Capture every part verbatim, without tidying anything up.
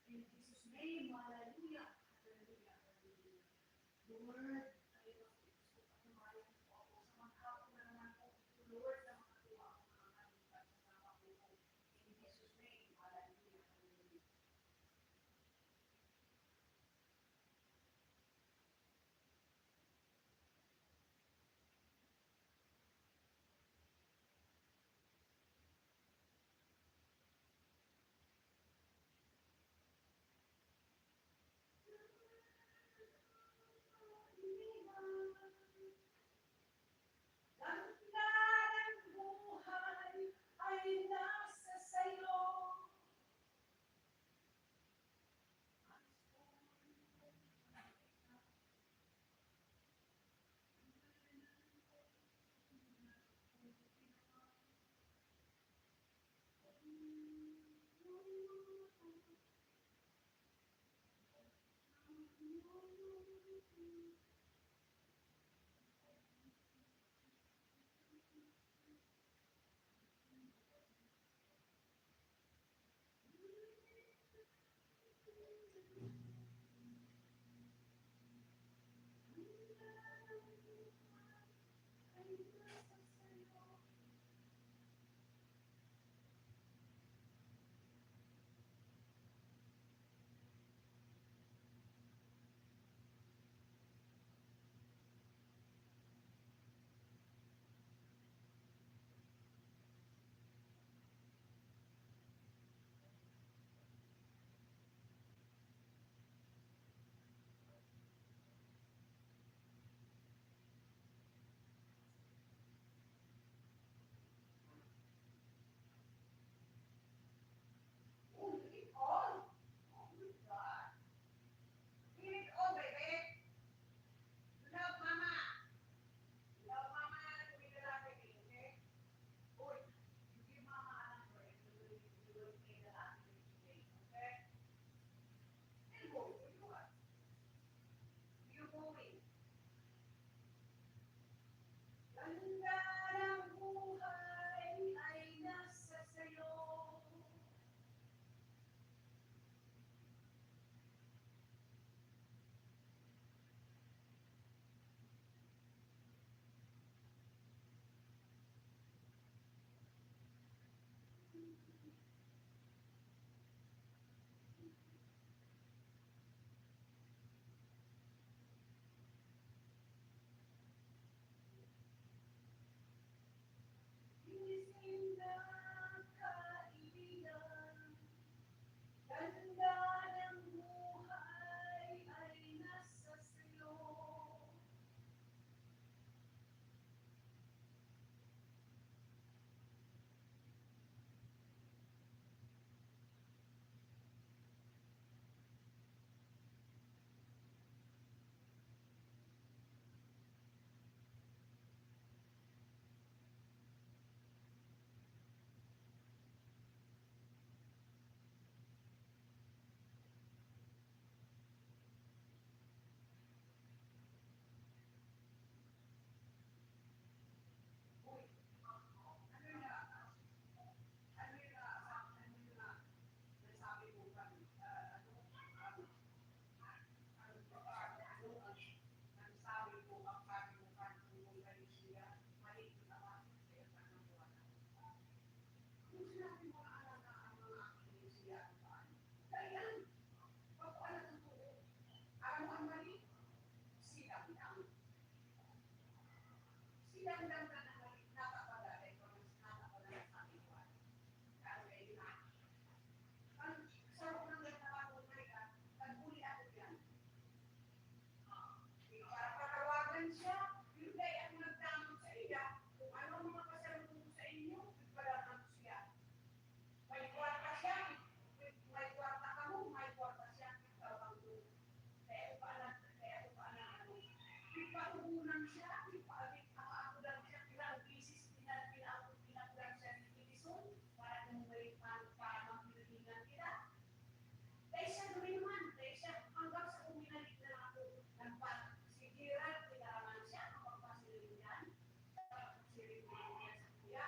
In Jesus' name, hallelujah, hallelujah, hallelujah. Lord, Ang mga anak na ang mga aking siya ang paan. Kaya, pagkuan ang tubo. Aram mo ang mali? Silang lang. Silang lang na ang mali. Nakapagalay ko ng nakapagalay sa akin ko. Ang kayo na. Ang sa unang nagkakapagay ka, naghuli ako yan. Para patawagan siya, yun kaya ang nagdamag sa iya. Kung ano ang mga pasalubong ko sa inyo, nagpadamag siya. May kwarta siya, may kwarta kamo, may kwarta siya, ikaw ang doon. Kaya ko pa na, kaya ko pa na ano. Ipaugunan siya, ipaagudan siya, ilang bisis pinag-, pinag-, pinag-, siya ni Edison, para kung may pan-, para magpilingan kita. Dahil siya duminuman, dahil siya hanggang sa uminalik na ako, nagpa-, si Gerald, pinaraman siya, kapagpasilingan, siring niya sa kuya,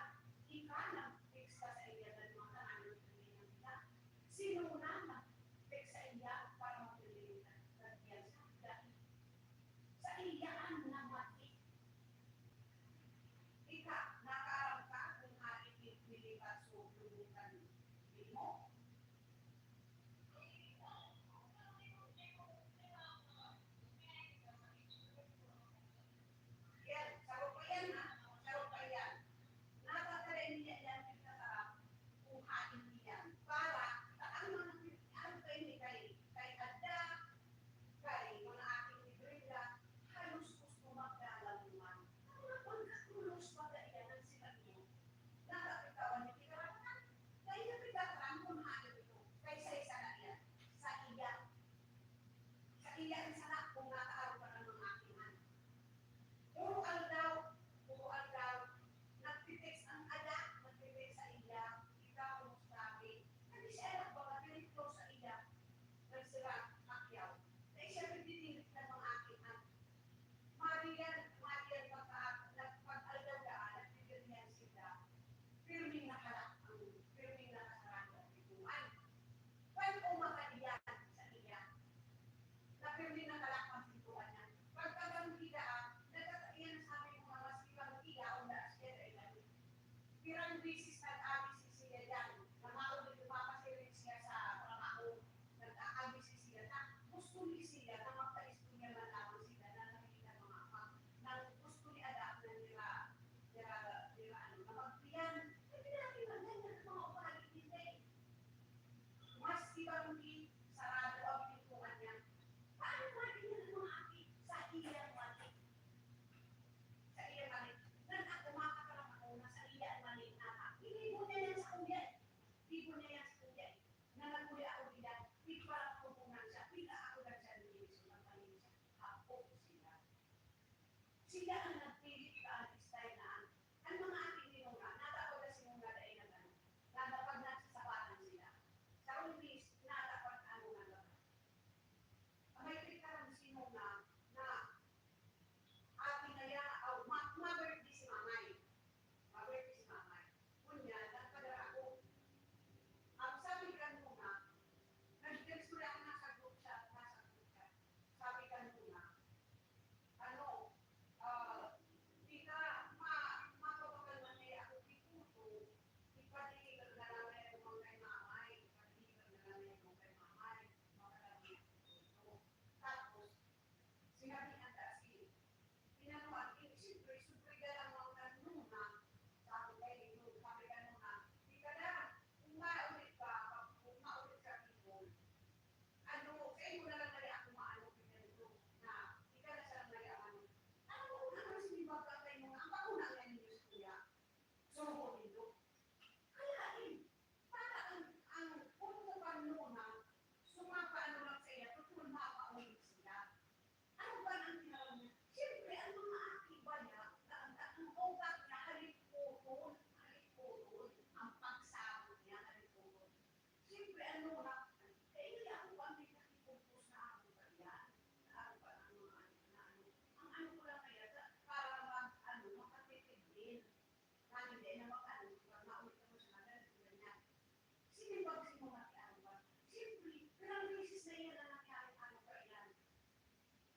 ika, nag-text ka sa iya, nagmakaano, pinili kita. Sino na nag-text sa iya para magpilingan? Nagbiyan sa kuya. Sa iya, ang namati. Ika, nakaaram ka kung hain ni Militar Sobrang mo? Yan, saro pa yan, ha? Saro pa yan. Nakakalain niya yan, nagkasarap kung hain niya. Para, ta-, ang mga, ano kayo ni kay, kay Ada, kay mga aking ni Brenda, halos gusto magdalaw naman. Ang mga pagkatulos, pagkaiyanan sila niyo. Nakapitawan niya, pinarapakan. Kaya niya pinarapakan kung hain ito. Kay sa isa na niya. Sa iya. Sa iya, ang sarap kung nakaaro ka ng mga aking anak. Puro aldaw, puro aldaw. Nagtitext ang Ada, nagtitext sa iya. Ikaw, kumusta, Abi? Hindi siya anak, baka pinitlo sa iya. Nagsira, Pacquiao. Dahil siya nagtitindog ng mga aking anak. Marian, Marian, pagka, nag-, pag-aldaw daan, nagbibiryan sila. Pirming nakalak ang, pirming nakasarado ang pintuan. Paano makadiyan sa iya? Na pirming nakalak ang pintuan niya. Pagkabanggi daan, nagkakaiyan sa amin mga mas ibang iya o na siya na ilan. Pirang bisis nag-abis si siya diyan, na mauli, lumapasiring siya sa trabaho. Nag-aabis si siya na gusto ni siya na magkaistorya man lamang sila na nakikita mga ama. Na gusto ni Adam na nira, nira, nira, ano, na magpiyan. Hindi natin maganda ang mga ugali nila eh. Mas ibang di, sarado ang pintuan niya. Paano natin yung mga aki sa iyang mali? Sa iyang mali. Nag-, ako, makakaram ako na sa iyang mali na inibo niya yan sa kuya eh. Ibo niya yan sa kuya eh. Na naguli ako diyan, iparapunan siya, pila ako na siya ni Jesus, nagpanin siya. Ako sila. Sila ang nagpilit ka ang style na ang, ang mga aking ninuna, natapag na sinunga dahil ng ano, natapag na sa sabatan sila. Sa umpis, natapag ano na lang. Ang may pagkaroon sinunga na, akin na yan, aw, ma-, ma-birthday si mamay. Ma-birthday si mamay. Kunya, nagpadara ako. Ang sabi ka nunga, nag-text ko lang, nasa group chat, nasa group chat. Sabi ka nunga, ano, ah, di ka, ma-, mapapakal man kaya ako, di puto, ipadiligan na lang kaya kung kay mamay, ipadiligan na lang kaya kung kay mamay, mapakal man ako. Tapos, sinabi niya kasi, inanuhan, eh, siyempre, siyempre, galang mga nunga, sabi kay, sabi ka nunga, di ka na, kung maulit ka, kung maulit ka, Bicol, ano, sa imo na lang dali ako maano, ganito, na, ika na siya lang dali ang ano. Ano mo na ang sinibag ka kay mga, ang pauna nga ninyo sa kuya? Surugo nindo. Kaya, eh, para ang, ang pumukan mo na, sumapaano lang sa iya, totoo, mapaulit sila. Ano ba ang tinawag niya? Siyempre, ang mga aki ba niya, na ang, ang ugat niya, halip putol, halip putol, ang pagsabot niya, halip putol. Siyempre, ano na, kaya hindi ako pa may nakipugpos na ako pa yan. Na ako pa ang mga ano, na ano. Ang ano ko lang kaya, sa, para mag, ano, makatipid din. Na hindi na mag, ano, pag maulit ako sa madali, ganyan. Sige, pag simula kaya ano ba? Siyempre, ilang beses na yan ang nangyari, ano pa yan.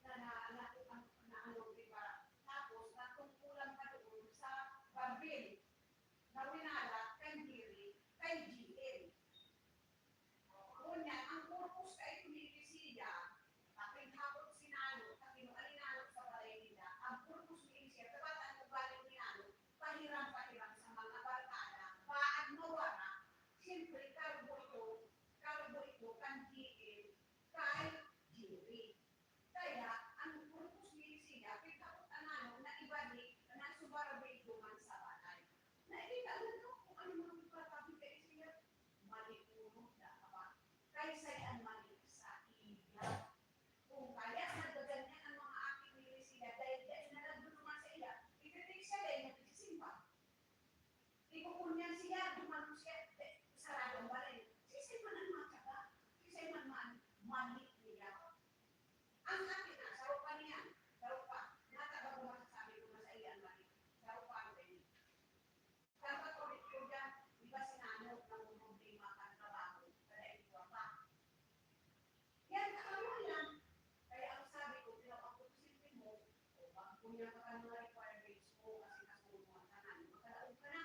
Na, na, na, na, na, ano, di ba? Tapos, natungkulan pa doon sa baril. Na winala, kan diri, kay Yan pa kan mga requirements mo, asikasuhon mo an tanan. Makalaog ka na.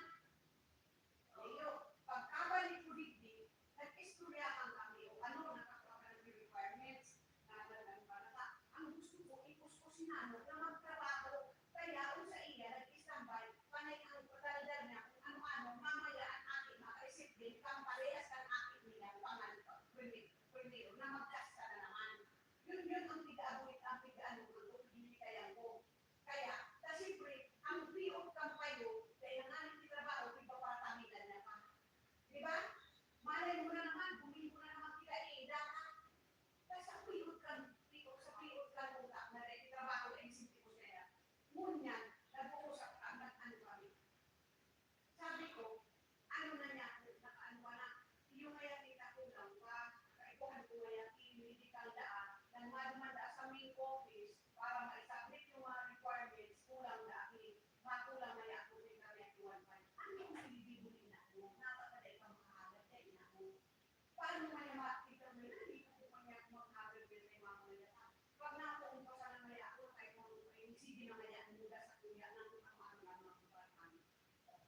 Iyo, pagkabalik ko digdi, nag-istoryahan kami o ano, nakakua ka ng requirements, na nag-ano ka na ka. Ang gusto ko, ipuspusin na, na magtrabaho. Kaya, ang sa iya, nag-standby, panay ang pagdaldal niya kung ano-ano, mamaya ang aking maka-receive din, kang parehas kan aking niya, pangan, primero, na maggasta na naman. Yun, yun ang pig-aabuit, ang pig-ano, ang pigkikayan ko. Kaya, ta siyempre, ang piot kang payo, dahil nangaling di trabaho, di ba para tamilan na pa? Di ba? Malay mo na naman, gumibo na naman kita, eh, dapat. Basta piot kang, piot sa piot kang utak na dahil trabaho na insentibo siya. Ngunyan, nag-uusap ka, nag-ano kami. Sabi ko, "Ano na niya, nakaano ka na? Iyo ngaya kita kulang pa, kaipuhan ko ngaya, medical daa, nang maduman daa sa main office para maisabit yung mga requirements, kulang daa, eh, makulang ngaya ako din kami at iwan pa. Ano yung nagigibulin na mo? Natapaday ka makahalat ka, ina mo. Paano ngaya makita mo yun? Hindi ko po kanya makahalat yun kay mama ngaya. Pag nakuumpasan na ngaya ako, kahit mga, sige na ngaya, ang muda sa kuya, nang ano, ano, ano, ano, ano, ano."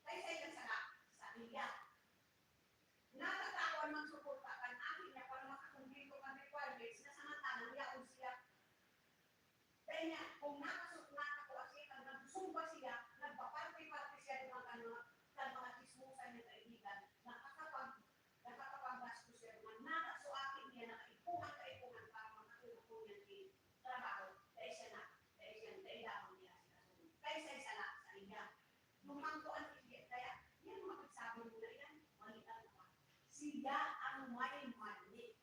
Kay sa ilang sala, sa iya. Natatawan man suporta kan aki niya para makakumpleto kan requirements na samantalang yaon siya. Dahil niya, kung nakasuk-, nakakua siya, kan nagsumba siya, nagpaparte-parte siya ng mga, kan mga, kan mga chismosa niya kaibigan, nakakapag-, nakakapaggastos siya ng mga nata, so aki niya, nakaipuhan, kaipuhan para makatulog ko niya ni trabaho. Dahil siya na, dahil siya, dahil lamang niya sila. Kay sa isa na, sa iya. Lumangko ang isip, kaya, yan mga pagsabi mo na yan, mali ang mga. Siya ang may mali.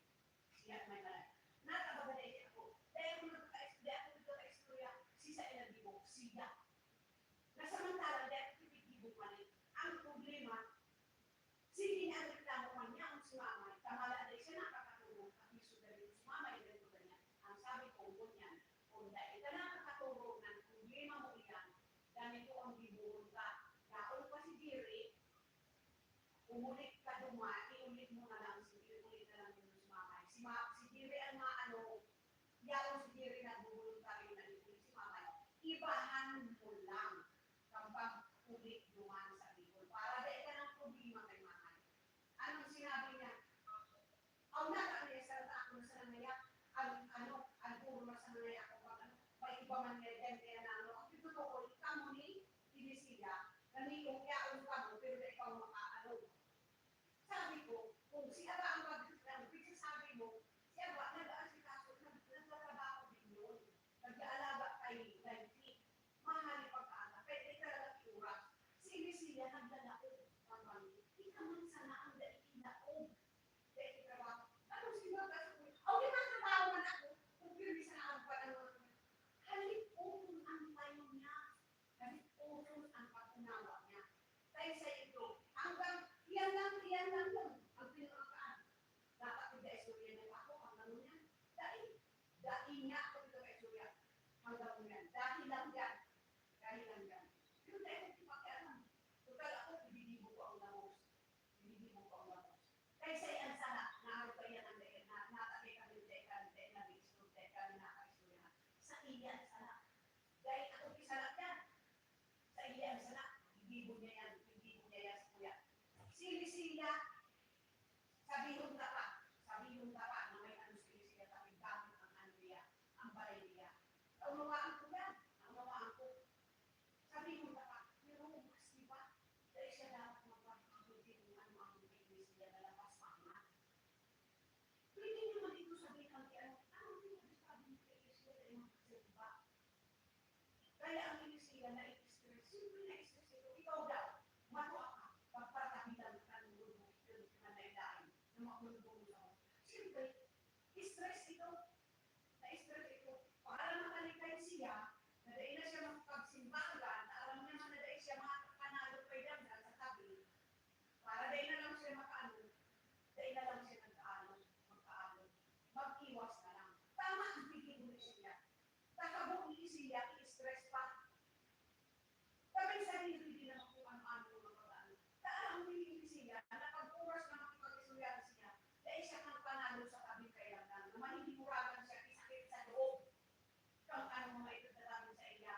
Siya ang may mali. Natabaga na ako. Dahil kung nagkaka-, dahil kung nagkaka-istorya, si sa ilang gibo, siya. Nasamantala, dahil kung gibo mali. Ang problema, sige niya ang reklamo man niya, ang si mama, tamala na siya nakakatulog, at gusto na rin si mama, yung ganito, ganyan. Ang sabi ko, ngunyan, kung dahil ka nakakatulog, ang problema mo iyan, ganito ang gibuhon ka. Yaon pa si Jerry, umulit ka duma, iulit mo na lang, sige, iulit na lang yun si mama. Si, ma, si Jerry ang maano, yaon si Jerry nagboboluntaryo na iulit si mama. Ibahan mo lang. Kang pag-ulit duman sa Bicol. Para dai ka ng problema kay mama. Anong sinabi niya? Aw, nata niya sa ako na sa nangaya, ang ano, ang puro na sa nangaya ako pag ano, may iba man niya dyan, kaya na ano, ang totoo, ikaw mo ni, ini siya, nanilong niya, ang kamo, pero na ikaw makaano. Sabi ko, kung siya ba ang mag-, ang pagsasabi mo, siya ba, nag-aasikaso, nag-, nagtatrabaho din yun. Nag-aalaga kay Dante. Mahal yung pagkaaga, pero di talaga oras. Si Lucila naglalaog ng mami. Ika man sana ang dai laog. Dai trabaho. Ano si Maga sa kuya? Aw, di ba trabaho man ako? Kung pirmi sana ang panahon. Halip utol ang tayo niya. Halip utol ang pag-unawa niya. Kaya sa ito, hanggang iyan lang, iyan lang yun. Ang pinakakaan. Dapat hindi istorya na ako, ang ano niya. Dai. Dai niya ako dito kay Surya. Hanggang mo yan. Dahil lang yan. Dahil lang yan. Yun tayo kung pakialam. Total ako, bibigibo ko ang lamos. Bibigibo ko ang lamos. Kaysa yan sana, naaro pa yan ang dahil na, natakay kami, dahil kami, dahil nag-explore, dahil kami nakaistorya. Sa iya sana. Dahil ako, isa lang yan. Sa iya sana. Bibigibo niya yan. Bibigibo niya yan sa kuya. Sili siya. Sabihon ta pa, sabihon ta pa na may ano sila, sila kami gamit ang ano niya, ang balay niya. Naunawaan ko yan, naunawaan ko. Sabihon ta pa, pero mas di ba, dahil siya dapat magpapakabot din kung ano ang iglesia na labas pa nga. Pwede naman ito sabihin kang ano, ano ang pinagsasabi mo sa iglesia na yung magkasimba? Kaya ang Eliseo na-stress, siyempre na-stress ito. Ikaw daw, matua ka, pagpatabitan ka ng mundo, ito na nailain, na makulubong mo sa. Siyempre, stress ito. Na-stress ito. Para makalikay siya, na dahil na siya makapagsimbahan, na alam niya man na dahil siya makakanalo pa yan sa tabi. Para dahil na lang siya makaano, dahil na lang siya nag-aano, magkaano, mag-iwas na lang. Tama ang tigil mo siya. Takabo ni Isiya, i-stress pa. Kami sarili din naman kung ano-ano yung mga pag-ano. Kaya ang feeling ni Isiya, na pag oras na makipag-istorya na siya, dahil siya kang panalo sa tabing kailangan, na mahihimuragan siya, isakit sa loob. Kang ano mga ipagdadamin sa iya.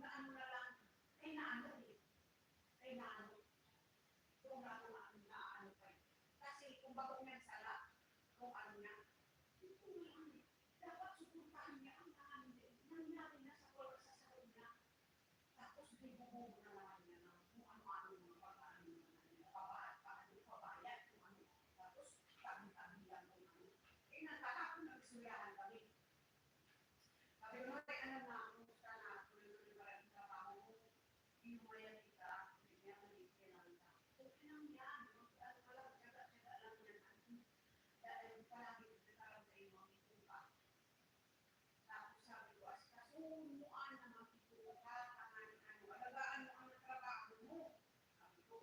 na ano na lang, kay naano eh. Kay naano. Kung ano na ano na ano pa eh. Kasi kung bagong nagsala, kung ano na, ito na lang eh. Dapat suportahan niya ang nangyari na sa wala sa sahod niya. Tapos bibubuo na naman niya ng kung ano-ano mga pag-ano na naman niya, pabayad, pabayad, kung ano. Tapos tabi-tabi lang kung ano. Eh, nagkahapon nag-istoryahan kami. Sabi ko, "Noy, ano na, kumusta na? Tuloy-tuloy pa rin ang trabaho mo? Hinumayan kita, hindi niya maliit kailangan ka." Okay lang yan. Mag-ano ka lang, tiyaga-tiyaga lang yan. Ano, dahil palagi ko nagkaroon sa inyo, ang ipon ka. Tapos sabi ko, "Asikasuhon mo ang mga ipon ka, tanganing ano, alagaan mo ang trabaho mo." Sabi ko,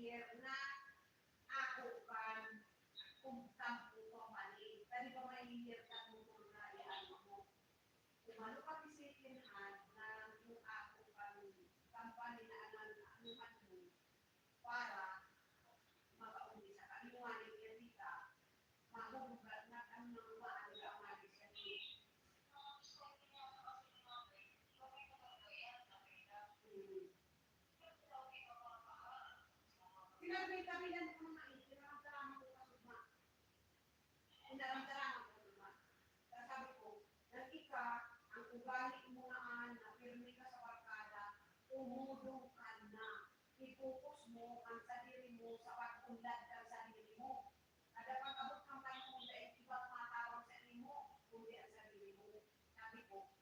Year na ako kan kung tampo company. Kani ba may year kan motor na iyan mo? Umano ka ti second hand na yung ako kan company na anan ano man mo para makaumpisa ka. Yung money niya dita, mahuhugat na ang mga money ka money siya ni. Hmm. Pinagmitabilan ko na nga eh, pinaramdaman ko kasugma. Pinaramdaman ko kasugma. Kaya sabi ko, nag-ika, ang ugali mo na an, na pirmi ka sa barkada, tumudong ka na. I-focus mo ang sadiri mo sa pag-unlad kan sadiri mo. Kada pag-abot kan panahon, dai iba matabang sa imo, kundi ang sadiri mo. Sabi ko,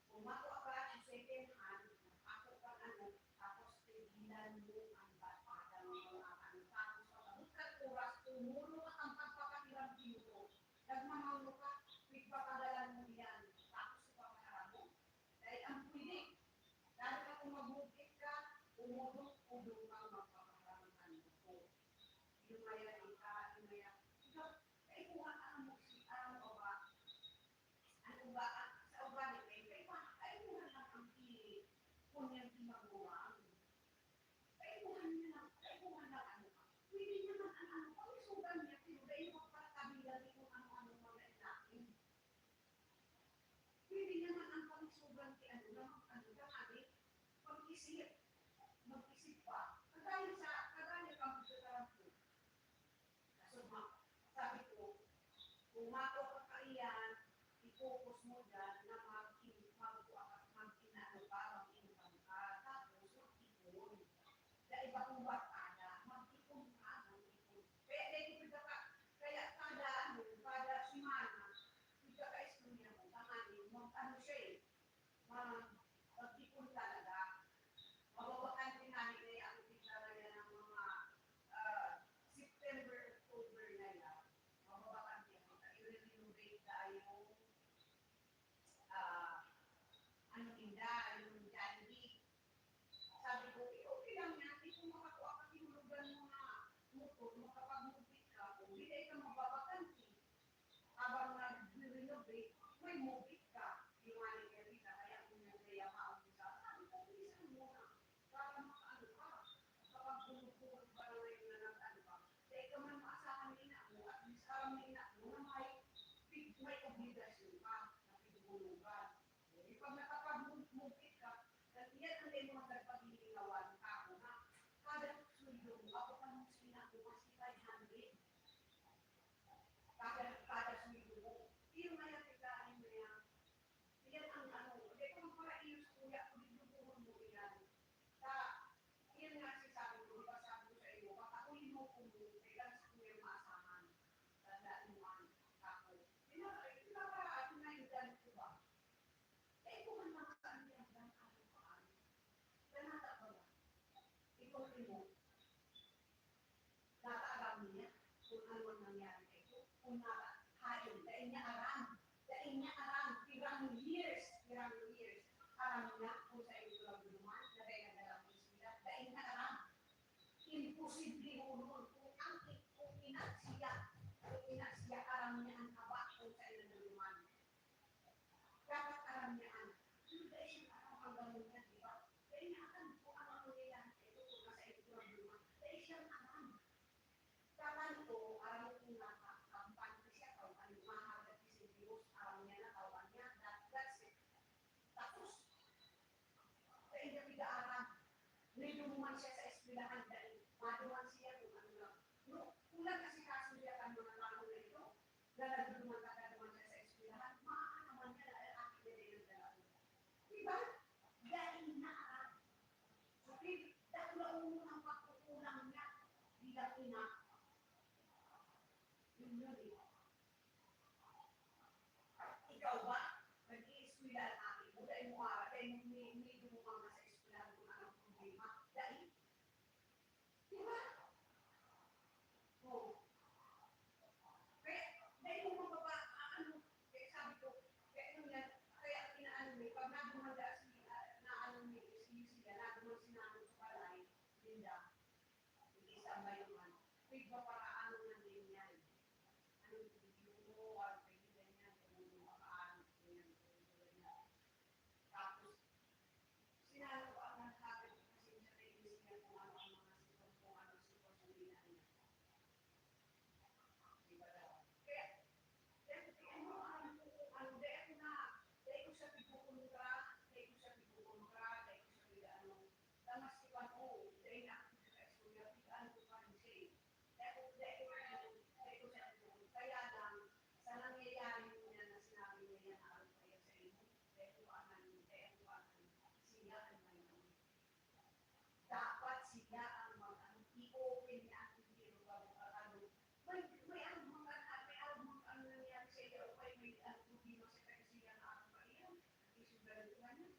kung makuha ka sa second hand, ako pang ano, tapos tigilan mo ang barkada mo, mga ano. Tapos pag-abot kan oras, tumulong ka ang pagpapakiramdam ko. Nagmamangno ka, pigpapagalan mo iyan. Tapos ipapahara mo. Dahil ang pwede, lalo na kung mag-move ka, umudong-udong kang magpapaharam ang ano ko. Yung maya, ika, yung maya. Ikaw, kaipuhan ka mo si, ano ba? Ano ba? Sa ugali, kaipuhan, kaipuhan lang ang pili. Kung yan, di magulang. Kaipuhan niya lang, kaipuhan lang ano ka. Pwede naman ang ano, pangisugan niya, pero dahil magpapakabila, di kung ano-ano mga inakin. Pwede naman ang pangisugan ti ano, na mag-ano ka, kani, mag-isip. Mag-isip pa. Kagaya sa, kagaya kang pagkakaram ko. Kaso ma-, sabi ko, kung makuha ka kaiyan, i-focus mo dyan na mag-, mag-, mag-, mag-inano ka, mag-income ka. Tapos, mag-ipon. Dahil bakong barkada, mag-ipon ka, mag-ipon. Kaya dahil ito ka, kaya kada ano, kada semana, ika ka-istorya mo, tanganin, mag-ano siya eh, mag-, mag-ipon talaga. Mababakante na ni, kaya ang tingnan niya ng mga, ah, September, October na yan. Mababakante ako. I-renovate tayo. Ah, ano tinda, yung Jollibee. Sabi ko, "Eh, okay lang yan. Di kung makakuha ka, tinulugan mo na motor, makapag-movie ka, kung di ka mababakante." Habang nagre-renovate, may movie ka. Yung nga ni Erika, kaya kung nagre-, kaya maumisa. Sabi ko, "Bilisan mo na. Para makaano ka. Kapag bulog-bulog ba na ngayon na nag-ano ka, dahil ka man maasahan ni ina mo, at least aram ni ina mo na may, may obligasyon ka na pinagulugan." Di pag nakapag-move-, move ka, nag-, iyan ang dai mo nagpaghihingawan, ako na. Kada sweldo mo, ako pa nung sina ko, mas five hundred. Kada, kada sweldo mo. Iyo na yan, kita, ano na yan. Iyan ang ano, dai ka magparaiyos, kuya, kung di mo iyan. Sa, iyan nga si sabi ko, di ba sabi ko sa iyo, baka uli mo kung may lang sa kuya maasahan. Tandaan mo, ano, ako. Di ba, di ba, para, ano na yung galit ko ba? Kaipuhan lang sa ang pinagdaan ko, ano. Kanata ba ba? Ikaw, Timo, nata aram niya kung ano ang nangyari kay ko? Kung nata, hain, dai niya aram. Dai niya aram. Pirang years, pirang years. Aram niya kung saan ito nagduduman, na dai nagdala ko sa eskwela. Dai niya aram. Imposible hunon kung ang, kung ina siya, kung ina siya, aram niya ang taba kung saan nagduduman. Dapat aram niya an, pero dai siya aram an gabos niya, di ba? Dai niya aram kung ano an mangyayari sa ito, kung nasa ito ang luma. Dai siya aram. Dapat ito, aram mo kung naka-, kampante siya, tao, ano, maharap si Diyos, aram niya na, tao niya, that, that's it. Tapos, dai niya pig-aaram. May duman siya sa eskwelahan, dai. Maduman siya kung ano lang. No, kung nag-asikaso siya kan mga tao na ito, na nagduduman-tagaduman siya sa eskwelahan, maaaram man niya na, "Ay, akin na din ang dalawa." Di ba? Dai na aram. Okay? Dakula ang pagkukulang niya bilang ina. Yun yun eh. Ikaw ba? Nag-iiskwela ang aki mo, dai mo aram, dai mo ni-, niduman ka sa eskwelahan kung anong problema. Dai. Di ba? Oo. Kaya, dai mo mababa-, ah, ano, kaya sabi ko, kaya ano yan, kaya inaano mo, pag naduman da si, ah, naano mo, si Lucia, naduman si Nanang sa balay, Linda, Ano yung video mo, ano yung ganyan, ganyan, ganyan, ganyan, ganyan. Tapos, sinalo ko ang nagkakaroon kasi siya na inis niya kung ano ang mga sitwasyon, kung ano ang sitwasyon nila. Di ba daw? Kaya, kaya, kaya mo, ano, ano, dahil na, dahil ko siya pagkukontra, dahil ko siya pagkukontra, dahil ko siya pag-ano, Damas iba ko, dahil na ako sa istorya, ano ko pa rin siya eh. Dahil ko, dahil ko, dahil ko siya, kaya lang, sa nangyayari niya na sinabi niya yan, araw pa yan sa imo, dahil ko ang, dahil ko ang, siya ang may ano. Dapat siya ang mag-ano, i-open niya ang impyerno bago ka ano. May, may ano, mga, may ano, mga ano nangyari sa iyo, may, may ano, problema sa kanya, siya na ano pa iyan. Ang isugalan ko na niya.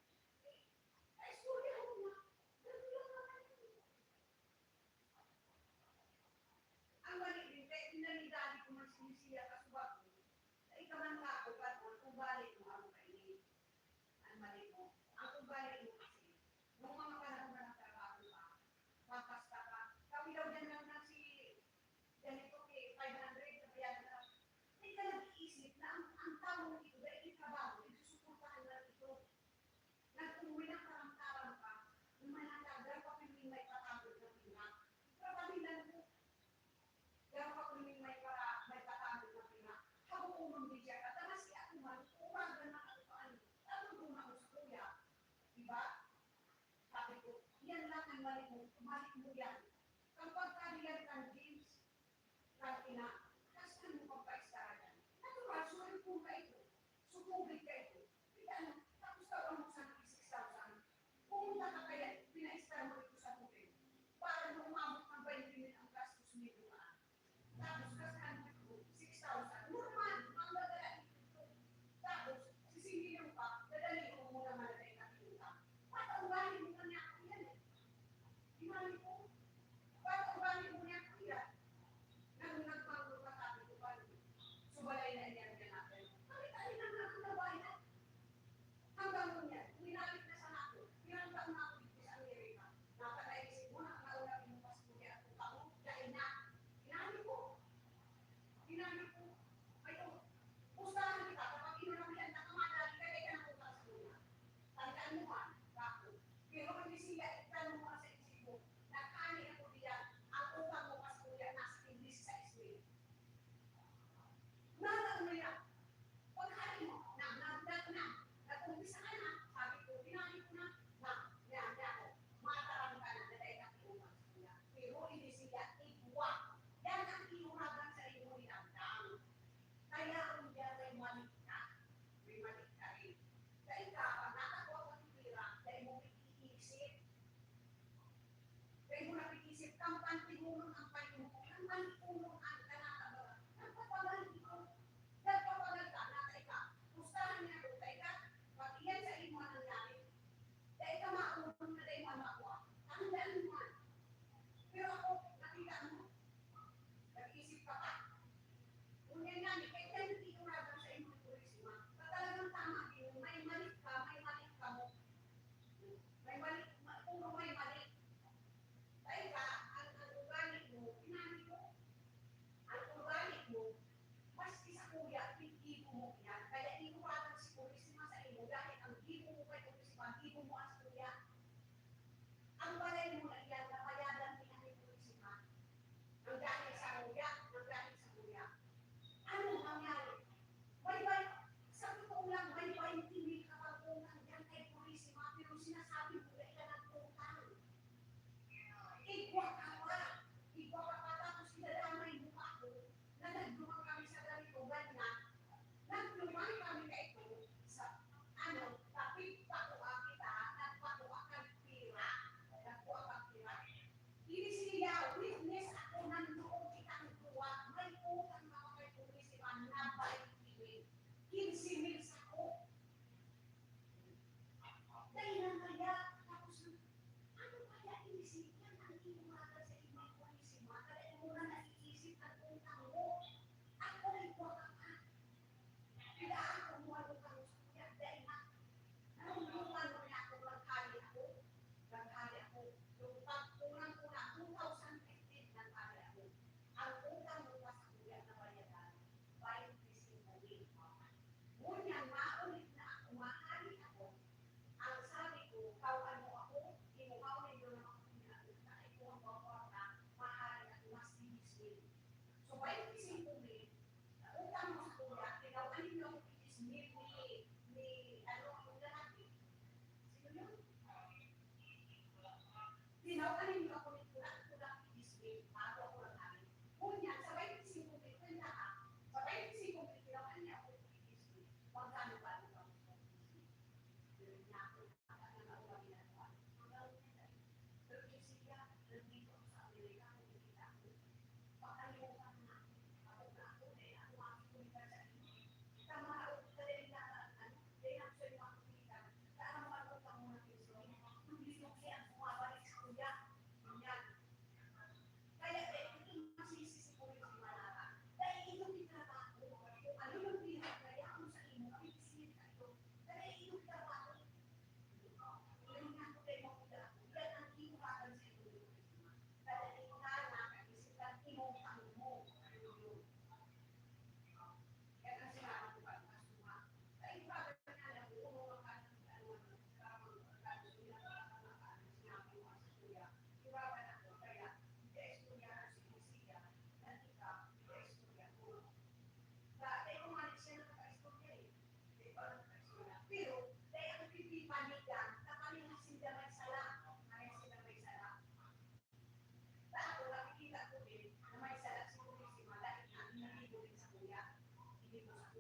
Eh, ay, istorya mo na. Ganun lang naman yun. Ang mali din, kaya pinalidali ko man sinisiya kasubag ko. Sa ikaman ka ako, ba't ang ugali mo, ano ka ini? Ang mali mo. Ang ugali mo kasi, nung mga panahon na nagtrabaho ka, mapasta ka, kami daw dyan lang na si ganito, eh, five hundred, nabayaran na. Hindi ka nag-iisip na ang, ang taong ito, dahil trabaho, ito suportahan na ito. Nagkumoy ng karamkaram ka, na may hatagan pa pining may patagod na pira. Trabahilan ko. Dapat ko ning may para, may patagod na pira. Habo ko man di siya, katamas si ako man, umaga na ako pa ano. Tapos ko na ako sa kuya. Diba? Sabi ko, yan lang ang mali mo, mali mo yan. Kapag kadiyan kang James, kang ina, kasal mo pagpaistara yan. Natural, sulit kong ka ito. Sukugit ka ito. Kaya ano, tapos ka mo sa six thousand. Pumunta ka kaya, pinaistar mo ito sa hotel. Para na umabot ng twenty mil ang gastos mo doon. Tapos, kasi ano ito, six thousand. Normal, ang dadalahin ko ito. Tapos, sisingilin mo pa, dadali ko muna malagay na pinunta. Pataugahin mo na niya ako yan eh. Imali ko, pataugahin mo niya ako yan. Nang nagmanggo pa sabi ko pa, subalay na niya niya natin. Kami tayo nang nagkakabayan.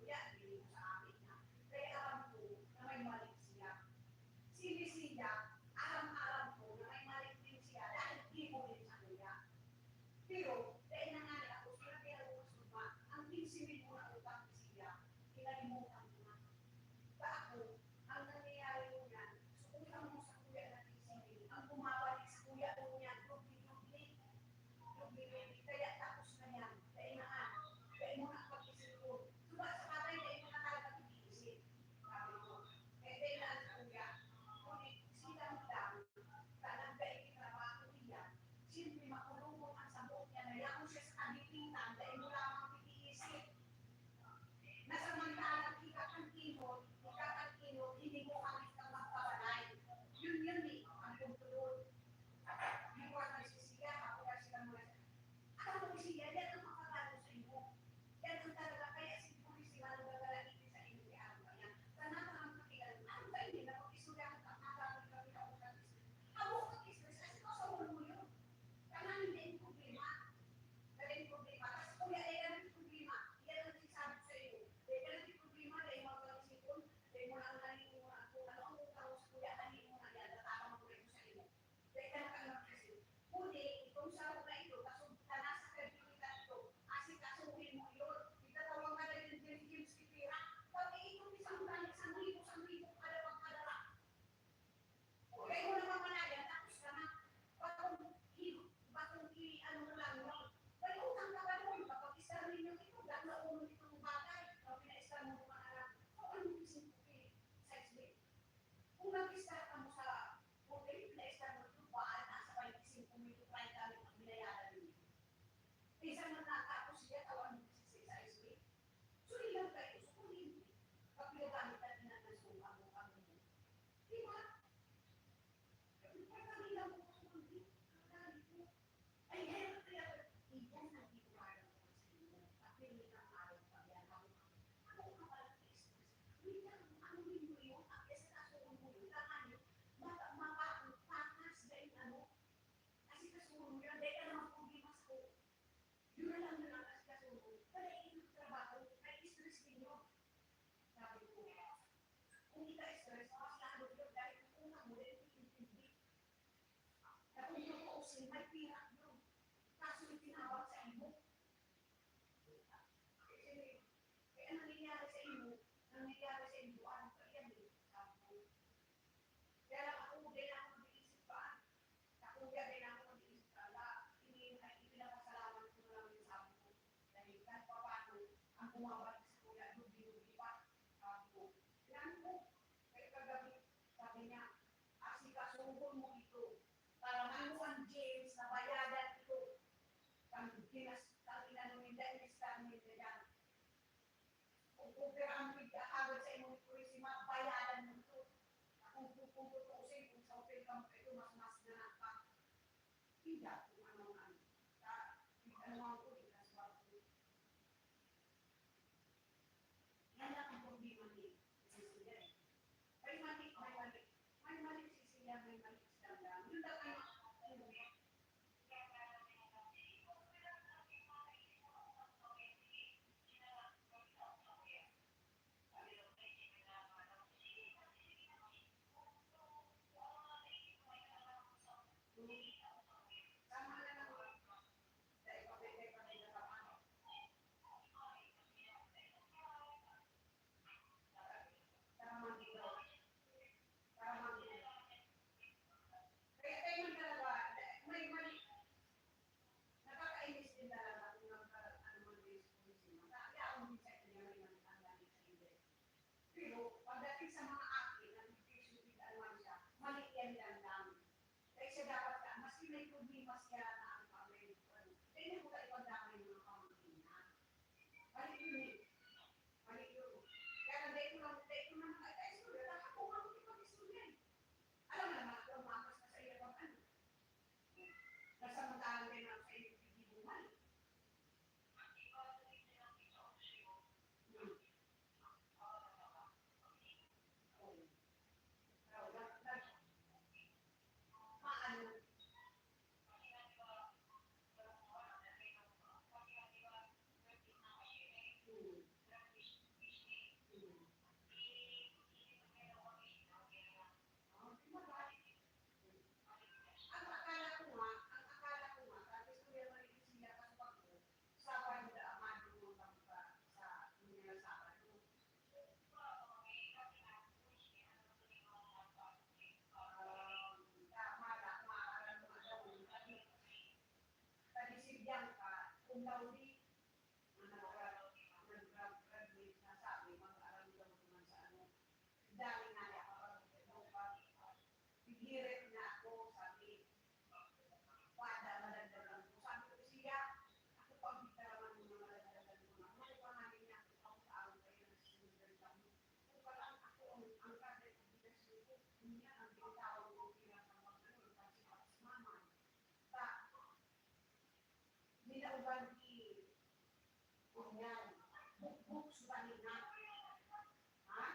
Kaya dili ko sa amin na, kaya aram ko na may mali siya. Si Mesiya, aram-aram ko na may mali din siya dahil gibo din sa kuya. Pero, dahil na nga ako, sinabi ako sa suma, ang kinse mil ko na utang ni siya, kinalimutan ko na. Ba ako, ang nangyayari ko niyan, sukutan mo sa kuya na kinse mil, ang bumabalik sa kuya ko niyan, doble-doble. Doble-doble, kaya tapos na yan, kailangan, kaya mo na pag-isipon. Diba, sa bagay, kaya mo na talaga pag-iisip. Sabi ko, eh, kailangan sa kuya, ngunit sila mo lang, talaga ikitrabaho niya, siyempre makulungon ang sabot niya na yaon siya sa kagitingan, dahil mo lamang pag-iisip. Na samantalang ika kan inot, ika kan inot, hindi mo kami ka magpabalay. Yun yun eh, ang pagtulod. Yung mga nagsisiya, ako na sila mga siya. Alam mo siya, yan ang makakano sa inyo. Yan ang talaga, kaya siguro si Manong Gagalaiti sa inyo, kaya ano ba yan? Sana parang pakialam, ano ba yun? Napag-istoryahan ka, nakakapit kami ako sa business. Abo ko business, kasi ko sa ulo mo yun. Tanganin na yung problema. Dahil problema. Kasi kuya, eh, ano yung problema? Yan ang sinasabi ko sa iyo. Dahil ano yung problema? Dahil mga pag-isipon, dahil mo lang halingin mo na kung ano ang utang mo sa kuya, halingin mo na yan. Tatapang ko rin sa iyo. Dahil ka na kasi. Kundi, itong sarong na ito, kasubta na sa kagimitan ito. Asikasuhin mo yun. Itatawag ka na yung Jerry James Rivera. Pag iitong isang dali, isang libo, isang libo, kada pagkadala. Kaya mo naman pala yan, tapos ka na. Bakong, bakong i-, ano mo lang yun. May utang ka pa doon, kapag isang ninyo ito, dahil na ulo nitong bagay, pag pinaisang mo naman alam, kung ano yung isip ko, eh, sa isip. Kung nag-start ka mo sa hotel, pinaisang mo ito, bahala na sa twenty-five mil, treinta mil ang binayaran ninyo. Minsan nagtatapos siya, tawag mo sa isa-isa. So, ilang kayo? So, kung hindi, pag pinagamit natin ang nasuka mo, kami mo. Di ba? Pag kami lang po, kung hindi, ang dami po. Ay, ngayon, kaya, iyan ang ginagawa ko sa inyo. At pinili ng araw pa yan. Ako, ako ka pala, Christmas. Hindi ka, ano din mo yun? At isa na ako mo yun. Tangan yun. Mata-, mata-, matas na yung ano. Kasi kasunod yan. Dahil ka naman problema sa ko. Yun na lang na lang kasi kasunod. Dahil yung trabaho, may stress din yun. Sabi ko, kung ika-stress, mas lalo yun. Dahil kung utang mo, dahil hindi. Na kung yung kausin, may pira yun. Kaso yung tinawag sa imo. Kasi, kaya nangyayari sa imo, nangyayari sa imo, ano pa yan eh, sabi ko. Kaya lang ako, dahil ako nag-iisip pa, ako, dahil ako nag-iisip pa, ala, ini-, ay, ipinapasalamat ko na lang yung sabi ko. Dahil kahit pa paano, ang bumabalik sa kuya, dubli-dubli pa, sabi ko. Kailangan ko, kaya kagabi, sabi niya, "Asikasuhon mo ito. Tarangan mo ang James na bayadan ito." Ang ginas-, ang inano ninda, inistan ninda yan. Kung kumpiraan mo yung agad sa imong purisima, bayadan mo ito. Kung pupunto ko sa kung sa hotel ka mo, ito mas, mas na pa. Hindi, kung ano ang ano. Sa, kung ano ang kulit, sa suwag ko. Yan lang ang problema ni, ni Sisiya eh. May mali, may mali. May mali si Sisiya, may mali si Dangdang. Yun lang ang, ano eh. Laudi, na nag-gra-, nag-gra-, graduate na, sabi, mag-aral daw naman sa ano, dali na niya kapag, kapag, pighirit na ako, sabi, wala, madagdagan ko. Sabi ko siya, ako pag di ka naman mo na madagdagan ko na. Ano pa nga niya, kung ako sa araw kayo, nagsisinundan kami. Kung pala ako, ang, ang kadre ko, pinasyo ko, niya, ang binitawan ko, pinasama ko, ang kasi ako si mama. Ba, nilauban ki, kunyan, bukbuk sa talinga. Ha?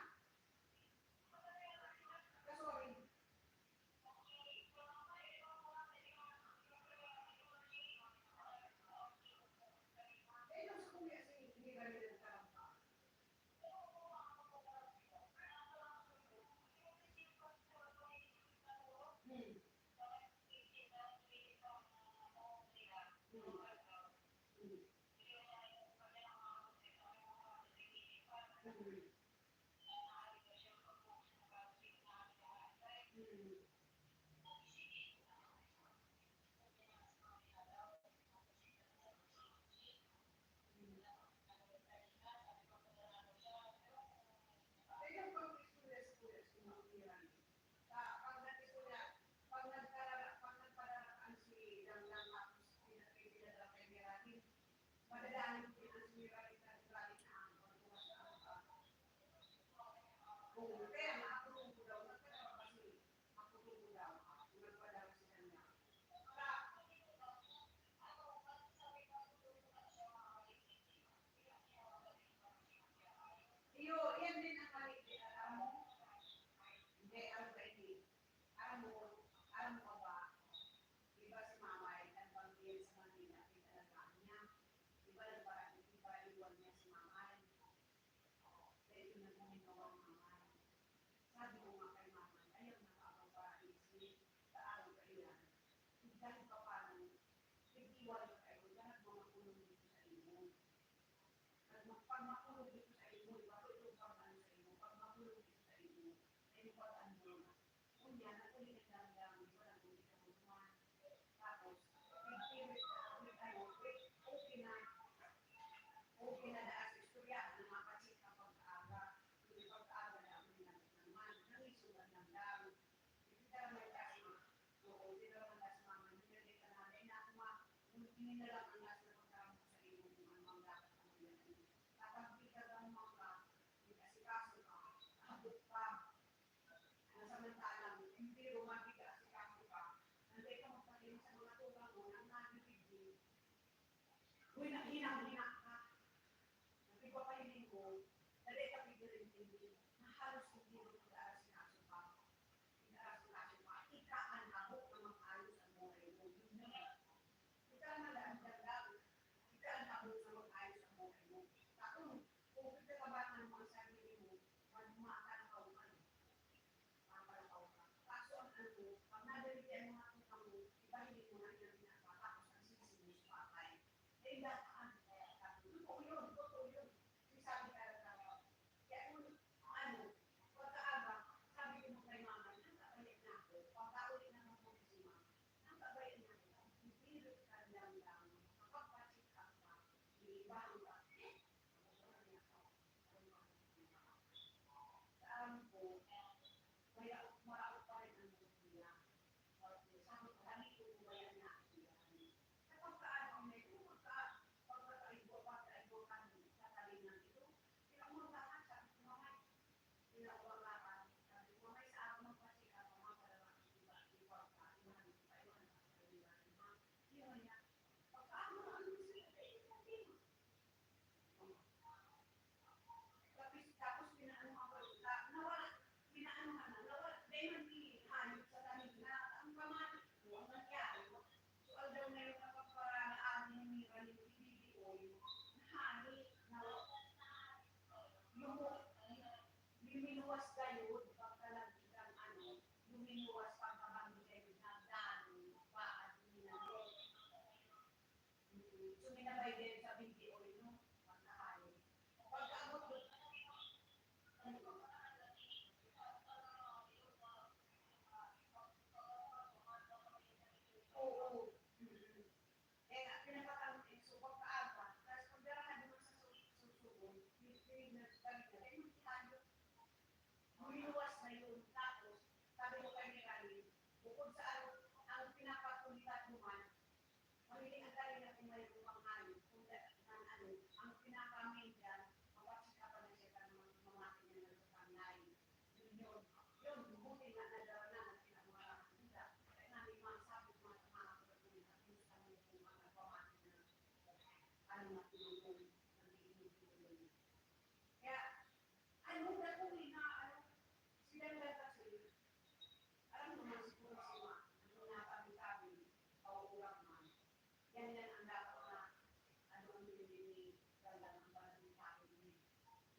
Kasorry. Iyo, yan din ang mali. Alam mo, hindi, ano ba ini? Alam mo, alam mo ba, di ba si mama ay nagbanggihan sa Manila, pinalagaan niya? Di ba nagpara-, nagparaiwan niya si mama? Dahil yung nagmumulawan naman. Sabi ko nga kay mama, ayaw na ka ako para isip, sa araw ka iyan. Kahit pa paano, nag-iwan ka kayo, lahat mga kulong dito sa imo. Pag makulog dito sa imo, iba ko itong pagmano sa imo, pag makulog dito sa imo, ay mo pag-ano, unya, naguli na lang lang, di ba, naguli ka mo naman. Tapos, nagpirit ka, okay tayo, okay, okay na, okay na daan sa istorya, ano nga pa, check up pag-aaga, yung pag-aaga na, ang ginamit naman, nangisog ang damdam, hindi ka naman kasi, oo, hindi ka naman kasi mama, hindi na kita na, dahil na ako ma, hindi na lang ang nasa pagkaramot sa imo, kung ano ang dapat ang ginamit. Kapag di ka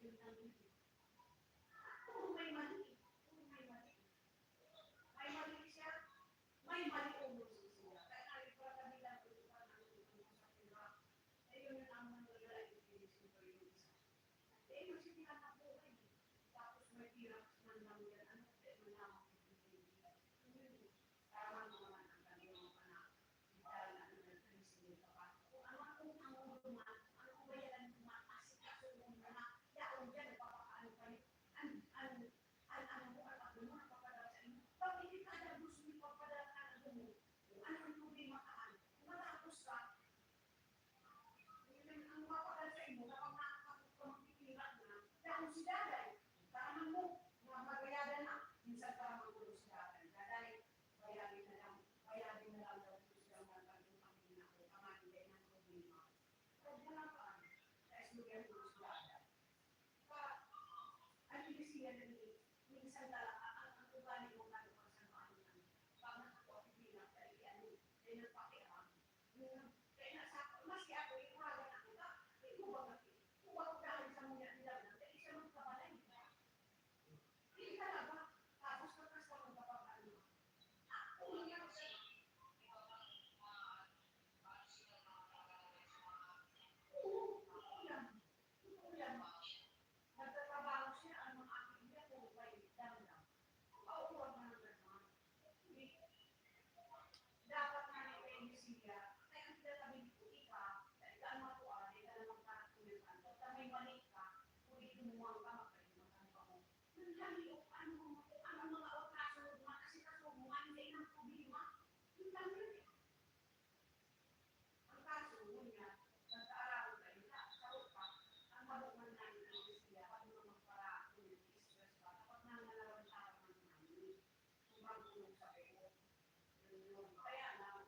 Puro may mali. Puro may mali. May mali siya. May mali umon siya. Kaya nga, yung pagkabila ko, yung pagkabila ko, yung pagkabila ko, ayun na ang mga lalaki, yung isa. Eh, yung sige lang ang buhay. Tapos may hirap man lang yan. Ano, kaya man lang ang buhay. Tama mo naman ang kanyang mga anak. Hindi talaga ang nagkarising ka pa. Kung ano ang utang mo naman, ano ang bayaran mo naman, asikaso mo naman, yaon dyan, nagpapaano pa rin. An, an, an, ano mo, an, ano mo, nagpapadala sa inyo. Pag hindi ka na gusto mo, pagpadala ka na mo. Kung ano ang problema ka, kung matapos ka, ang mapagal sa imo, kapag nakakapag ka magtitira na, yaon si daday. Taraman mo, mga magayadan na, minsan taraman ko si daday. Daday, bayadin na lang, bayadin na lang daw po siya ng pagkakamali na ako, kamali na ang problema. Huwag mo lang pa, kaistoryahan mo si daday. Pa, ang ibig siya na ni, minsan talaga, ang, ang ugali mo, ano, pag sa mga ano, pag nakakawa, pipila, kaya ano, kaya nagpakialam. Kaya nga sa, maski ako, yung mga ganang iba, hindi ko ba mati? Kung ako dahil sa mga nila na, dahil siya magkabalay, di ba? Hindi talaga. Tapos pagkas ka magkapag-ano, ako lang yan, sir. Oo, ako lang. Totoo yan. Nagtatrabaho siya, ang mga aking niya, puro pa yung damdam. Pauuwag na ng ganun. Dapat nga may kayo siya, kaya ang pinatabi ko, ika, sa ika ang matuwa, di ka naman parang kumipan. Pagka may mali ka, kung di lumuwang ka, magkalimatan ka mo. Ang dami o ano, ano ang mga oras mo, mga asikaso mo, ano sa inang problema. Ang dami. Ang kaso, ngunyan, nagkaaraman kayo na, sa utak, ang mabuhay na ito siya, pag mga magpara, kung nag-stress pa, kapag nangangalawan ka naman namin, sobrang tulog sa kayo. Yun, yun. Kaya lang,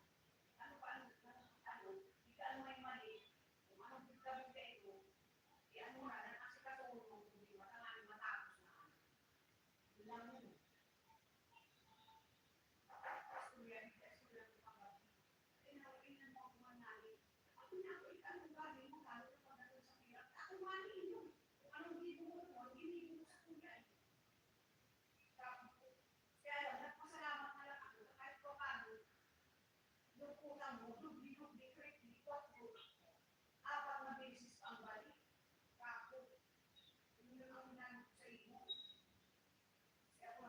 ano pa, ano, ano, ano, di ka ano may mali, kung anong pagkabi ka ito, di ano na, nag-asikaso mo, kung di matangan, matapos na. Yun lang yun. Kaya lang, nagpasalamat na lang ako na kahit pa paano, yung utang mo, dubli-dubli, tripli, kwatro, apat na beses ang balik. Kako, yun ang inano ko sa imo. Kasi ako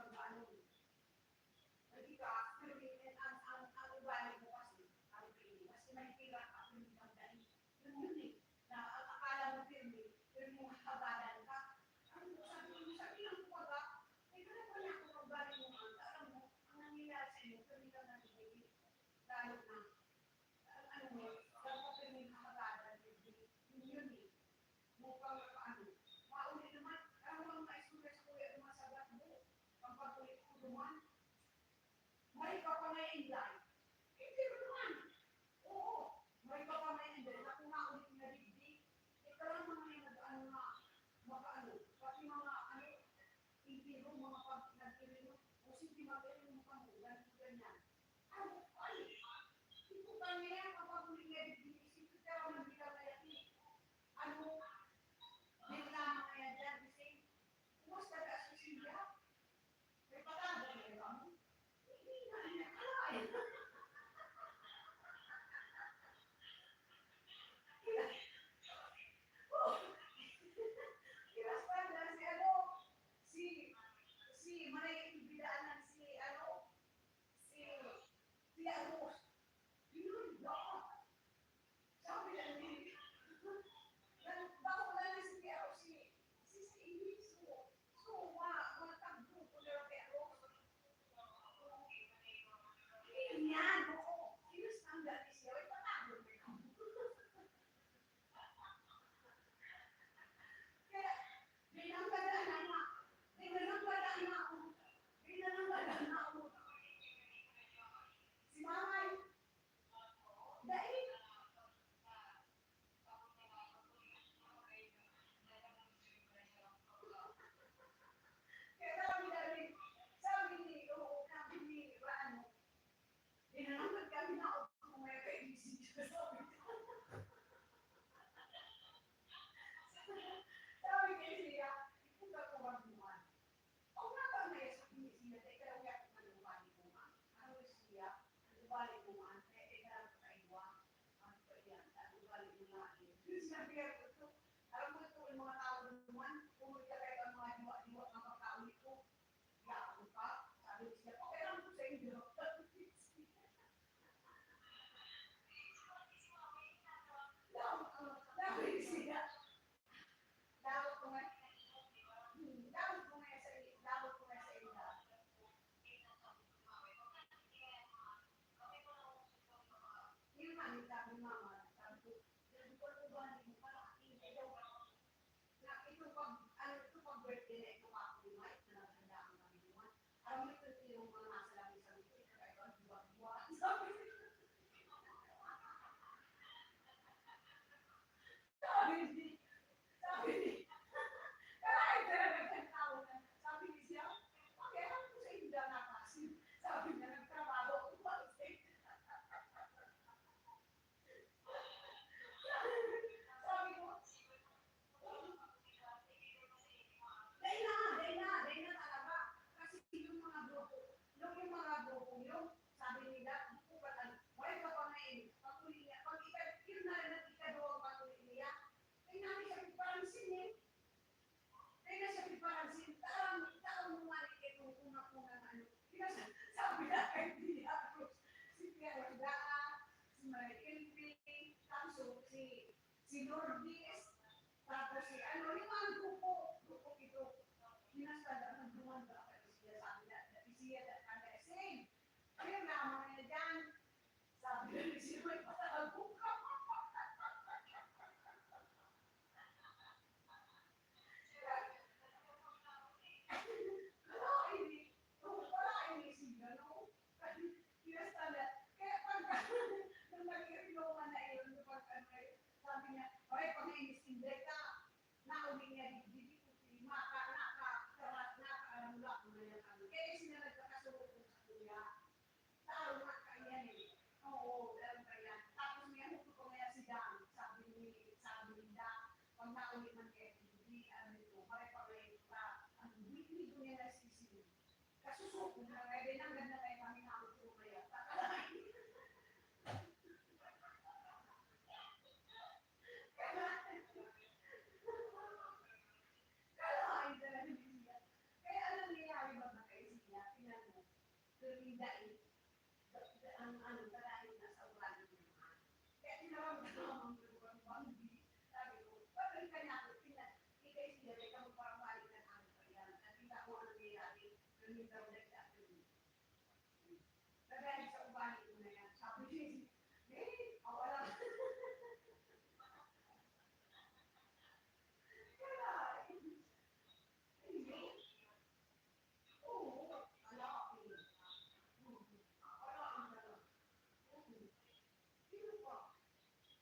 Sabi na kay Tia Rose, si Tia Rose Daa, si Marie Elvie, tapos si, si Lourdes, tapos si ano, yung mga grupo, grupo ito. Pinasada ng duman ba kayo siya, sabi na, dati siya, dati siya, same. Ayun na, mga na dyan. Sabi na ni siya, may patago ka. Kalain ni, oh, kalain ni siya, no? Pinasada. Kaya pag, nung nag-iinom na iyon, pag ano, sabi niya, "Hoy, pangainis, hindi ka." Nauli niya, digdi ko si maka, naka, karat, naka, ano, wala ko na yan, ano. Kaya sila nagkakasundo sa kuya. Tao na kaiyan eh. Oo, meron pa yan. Tapos may ano pa kaya si Dan, sabi ni, sabi ni Dan, pag nauli man kaya, hindi, ano ito, maray pa kaya ito pa, ang hindi ko niya nasisinig. Kasusuko na kaya, din ang ganda kaya kami na ako sumaya. Takalay. Kalain talaga niya. Kaya alam niya, di ba, kay siya, pinano, pero yung dai, ang ano, dai na sa ugali niya. Kaya tinaramdaman ko yung banggi. Sabi ko, "Pabalikan niya ako, tingnan, ikay siya, may kamagparambalik na ano pa yan." Nakita ko ang nangyayari, pero yung daw nagkakaroon. Nagaling sa ugali ko na yan. Sabi niya, "Eh, awala." Kaya, hindi. Oo, ala, eh. Oo, ala, ala. Oo. Sino pa?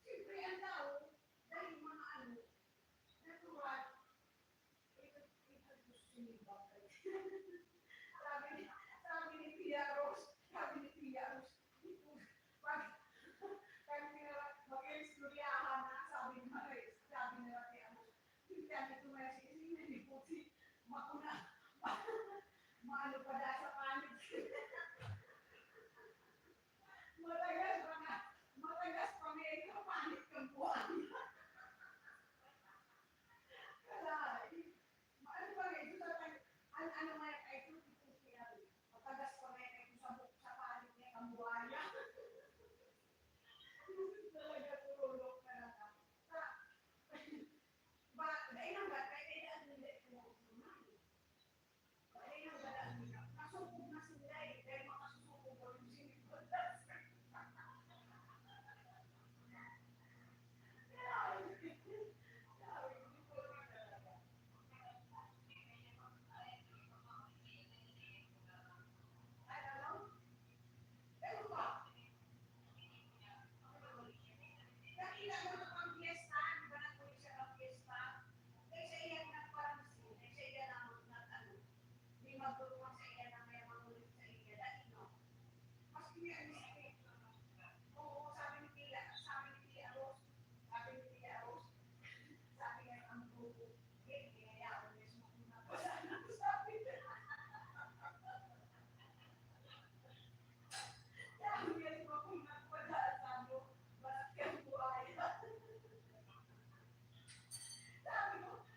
Siyempre, ang tao, dahil mga ano, natural, ito, ito, gusto niyo ba? Sabi ni, sabi ni Tia Rose, sabi ni Tia Rose, pag, pag nila, mag-istoryahan na, sabi ni Maris, sabi ni Tia Rose, "Tingnan ito, may sisig na ni Puti, makuna, maano pa da sa panit." Matagas pa nga, matagas pa nga ito, panit kang buwan. Kalay. Ano ba nga ito sa tag-, an-, ano nga yung ito, ito siya. Matagas pa nga ito sa bu-, sa palit niya, ang buhaya. Talaga, turulog talaga. Sa, ba, dahil lang ba, kaya kailangan nila ito ng kumain. Dahil lang ba, dahil nakasubog na sila eh, dahil makasubog na rin sila. Maski may ano, oo, sabi ni Tia, sabi ni Tia Rose, sabi ni Tia Rose, sabi niya, "Ang grupo, eh, kinayaon niya sa mga nabasa na," sabi niya. Sabi niya, "Sa mga nagpadaan sa ano, balat kang buhay." Sabi ko,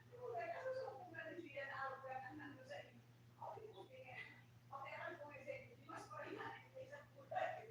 "Di ko kaya nasusuko na rin siya na ako ka ng ano sa inyo." Okay, okay. Okay, alam ko nga sa inyo, di mas maringan kaysa buhay.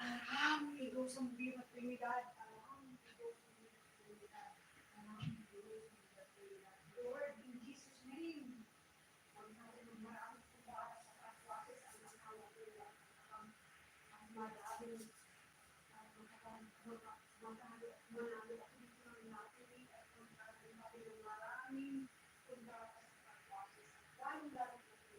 Aram ni Dios ang biyong at Trinidad. Aram ni Dios ang biyong at Trinidad. Aram ni Dios ang biyong at Trinidad. Lord, in Jesus' name, magsabi ng maraming kumbara sa pagwasis ang asawa ko. Ang madami, ang makakang-, maka-, makahalo, manalo ako dito ng napili at magsasabi ng maraming kumbara sa pagwasis. Lalong-lalo na po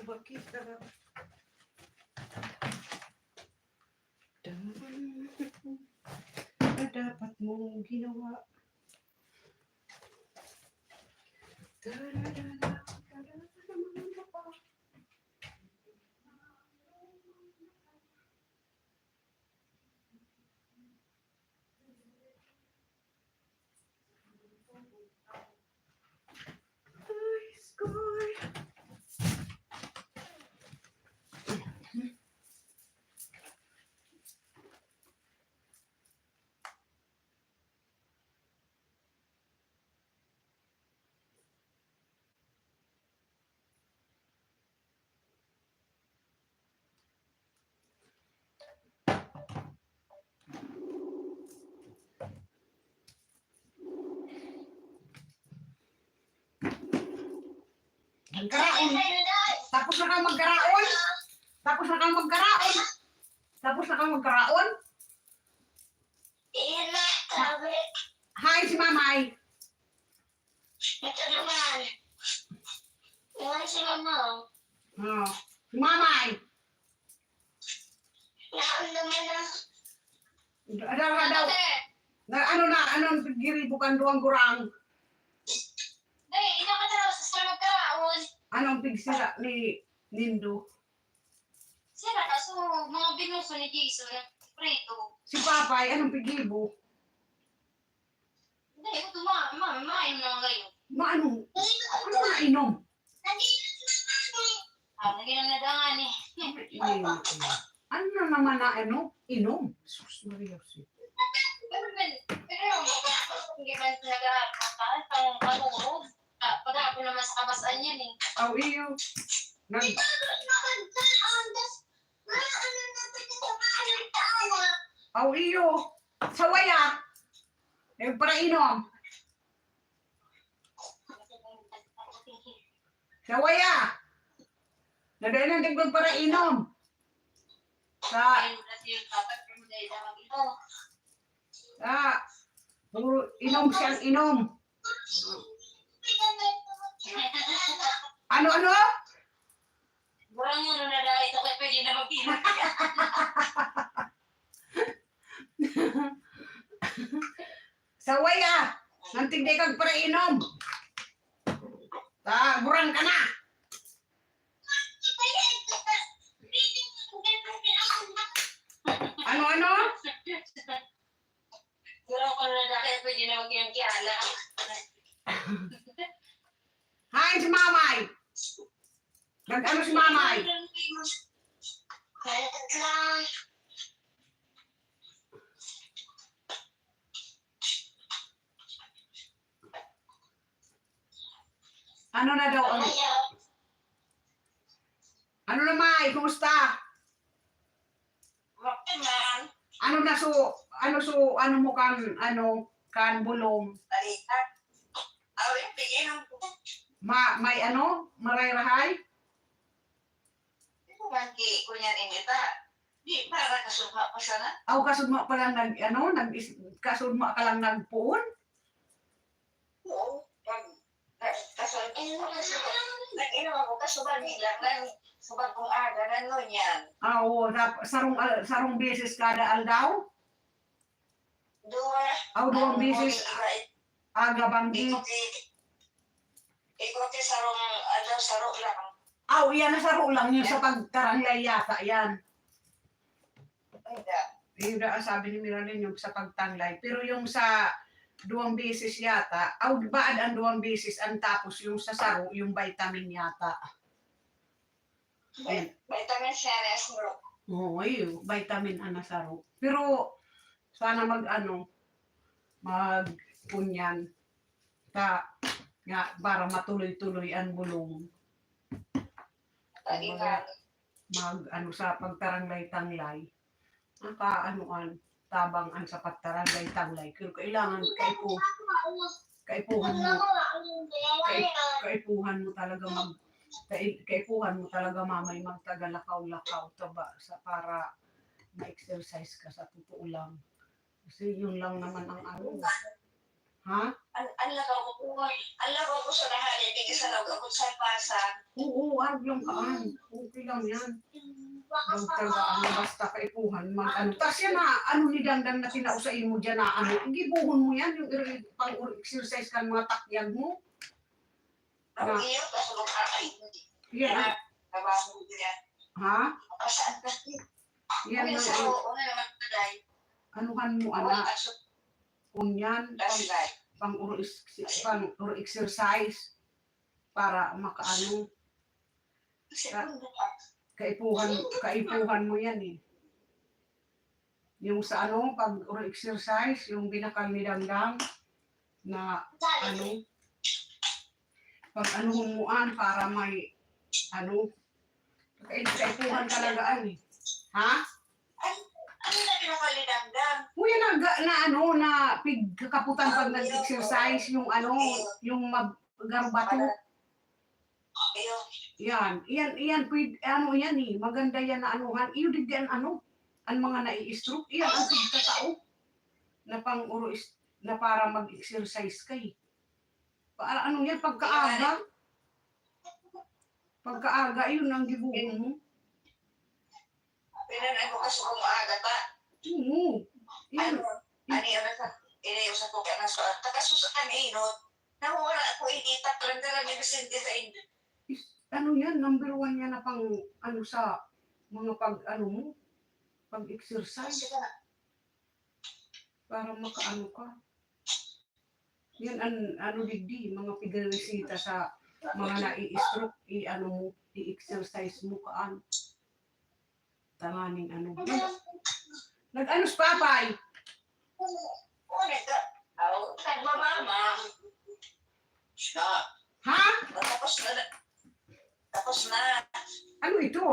Bakit ka na dapat mong ginawa? Magkaraon. Tapos na kang magkaraon? Tapos na kang magkaraon? Tapos na kang magkaraon? Ina, sabi. Hi, si Mamay. Ito naman. Iwan si Mama. Oh. Si Mamay. Naon naman na. Ada, ada daw. Na, ano na, ano ang pigiribo kan duwang gurang? Dai, ina ka daw, sa sunod ka raon. Ano ang pigsira ni Nindo? Sira na, so, mga binuso ni Jason, prito. Si Papay, anong pigibo? Hindi, ito, ma-, ma-, main na ngayon. Maano? Ano na inom? Ah, naging ang nadangan eh. Inom. Ano na naman na ano? Inom? Sus, Maria Jose. Pero, pero, hindi man nag-aarap ka, pang-, pangurog. Ah, pag ako naman sa kabasan yan eh. Aw, iyo. Nag- Aw, iyo. Sa waya. Nagparainom. Sa waya. Nagdainan din magparainom. Sa, sa, puro inom siyang inom. Ano, ano? Murang yun, na dahil ito, kaya pwede na mag-inom. Sa waya, nang tigdi kang parainom. Ta, gurang ka na. Ano, ano? Gurang ka na dahil pwede na mag-inom kay Ana. Hi, si Mamay. Nag-ano si Mamay? Quiet lang. Ano na daw ang, ano na, May? Kumusta? Okay man. Ano na so, ano so, ano mo kan, ano, kan bulong? Balita. Awit, tingin ang Ma-, may ano? Maray-rahay? Ito man ki, kunyan inyo ta. Di, para kasugma pa sana. Aw, kasugma pa lang nag-, ano, nag-, kasugma ka lang nagpoon? Oo, pag, nag-, kasul-, nag-inom ako, kasuban nila, nang, subag kong aga, nang ngunyan. Ah, oo, nap-, sarong al-, sarong beses kada aldaw? Duwa. Aw, duwang beses. Iba, iba, aga, banggi. Ikuti, ikuti sarong, ano, saro lang. Aw, iyan na saro lang, yung sa pagtaranglay yata, yan. Ay, da. Yung da, sabi ni Miralyn, yung sa pagtanglay. Pero yung sa duwang beses yata, aw, baad ang duwang beses, ang tapos yung sa saro, yung vitamin yata. Vitamin C na saro. Oo, ayun, vitamin ana saro. Pero sana mag-ano, mag-kunyan. Ta, nga, para matuloy-tuloy ang bulong. Mag-ano sa pagtaranglay-tanglay. Ang kaanoan, tabang an sa pagtaranglay-tanglay. Pero kailangan kaipu-, kaipuhan mo, kai-, kaipuhan mo talaga mag-, kai-, kaipuhan mo talaga, Mamay, magtagalakaw-lakaw, taba, sa para ma-exercise ka sa totoo lang. Kasi yun lang naman ang ano. Ha? An-, ang lakaw ko po, ang lakaw ko sa lahat, eh, kaya sa lakaw ko sa basa. Oo, arog lang kaan. Okay lang yan. Huwag talaga, ano, basta kaipuhan, mag, ano. Tas yan na, ano ni Dangdang na tinao sa imo dyan na, ano, gibuhon mo yan, yung ir-, pang-exercise kan mga takyag mo. Ang Na iyo, kaso magkakain. Yan, Yan, ah, trabaho ko yan. Ha? Saan ka? Yan, Ano ang, sa ano, oo na naman, Day. Anuhan mo, Oo, ana. Kaso, Kung yan, pang, Day. Pang-uro is-, pang-uro exercise para makaano. Kasi Ka-, ano ba? Kaipuhan, kaipuhan mo yan eh. Yung sa ano, pag-uro exercise, yung binakal ni Dangdang na ano, pag anuhon mo an para may ano, kai-, kaipuhan talaga an eh. Ha? Ay, ano na binakal ni Dangdang? Uy, na, na ano, na pigkakaputan pag nag-exercise, yung ano, yung mag-, garubato. Iyo. Yan, yan, yan, pwede, ano yan eh, maganda yan na anuhan. Iyo, digdi an ano, an mga nai-stroke, yan, ang pigkatao na pang-uro is-, na para mag-exercise kay. Para ano yan, pagkaaga. Pagkaaga, yun ang gibuhon mo. Pinanay ko kasi kung maaga pa. Oo. Yan. Ano, ano yun, ano, ini yung sa kuka na sa, taga Susan Inot. Nawawala ako, initak lang dala ni Vicente sa inyo. Is, ano yan, number one yan na pang, ano, sa mga pag, ano mo, pag-exercise. Sige na. Para makaano ka. Yan an, ano, digdi, mga pigresita sa mga nai-stroke, i-ano mo, i-exercise mo, kaan. Tanganing ano. Nag-ano si Papay? Oo, nag-, aw, nagmamama. Siya. Ha? Tapos na, tapos na. Ano ito?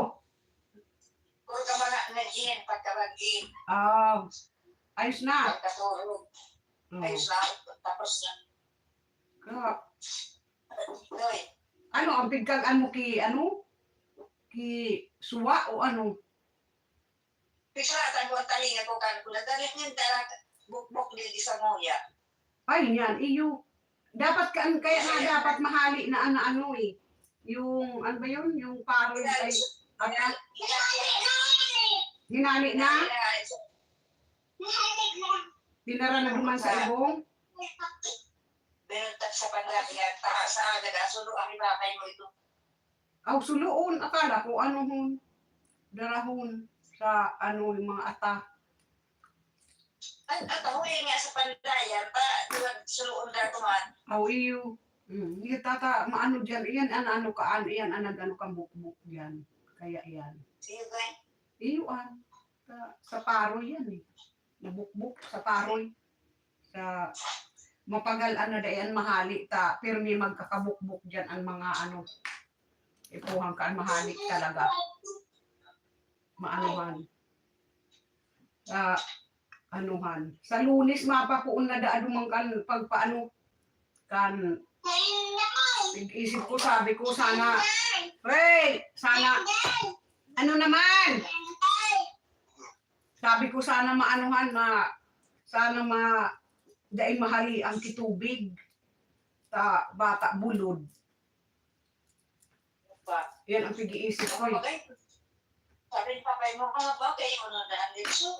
Puro ka mga na, Jean, pagkabagin. Ah, ayos na. Pagkatulog. Oh. Ayos na, tapos na. Ka-, Doy. Ano, ang pigkag-an mo ki, ano? Ki suwa o ano? Pigkatan ko ang talinga ko, kan ko na, dali niyan, dala, bukbok, di, di sa nguya. Ay, yan, iyo. Dapat ka, kaya nga dapat mahali na ano, ano eh. Yung, ano ba yun? Yung parang kay, ata? Hinali na? Dinara na duman sa ibong? Binuntak sa panlaki at taas sa agad, asulo ang iba kayo ito. Aw, suloon. Akala ko, ano hon, darahon sa, ano, yung mga ata. Ay, ata ho, eh, nga sa pandayan, ta, duwag suloon na tuman. Aw, iyo. Mm, iyo, tata, maano dyan, iyan, an, ano ka, an, iyan, an, nag-ano kang bukbok dyan. Kaya iyan. Iyo, kay? Iyo, an. Sa, sa paro yan, eh. Nabukbok sa paroy. Sa mapagal, ano, dai an mahali ta, pirmi magkakabukbok diyan ang mga, ano, ipuhan ka, an mahali talaga. Maanuhan. Sa anuhan. Sa Lunes, mapakuon na daad man kan pagpaano, kan, nag-isip ko, sabi ko, sana, Ray, sana, ano naman? Sabi ko, sana maanuhan, ma-, sana ma-, dai mahali ang kitubig sa bata bulod. Yan ang pag-iisip ko, eh. Sabi ni Papa, yung mga bagay, yung ano na, ang litso.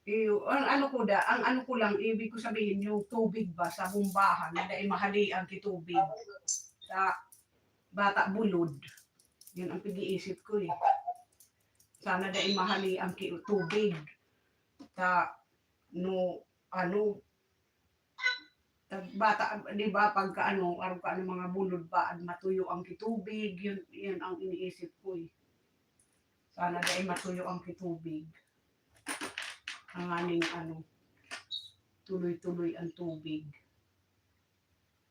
Iyo, ang ano ko da, ang ano ko lang, ibig ko sabihin, yung tubig ba, sa bombahan, na dai mahali ang kitubig sa bata bulod. Yun ang pag-iisip ko, eh. Sana dai mahali ang ki-, tubig. Ta, no, ano, ta-, bata, di ba, pagka ano, aron ka ng mga bulod ba, matuyo ang kitubig, yun, yun ang iniisip ko, eh. Sana dai matuyo ang kitubig. Ang aning ano, tuloy-tuloy ang tubig.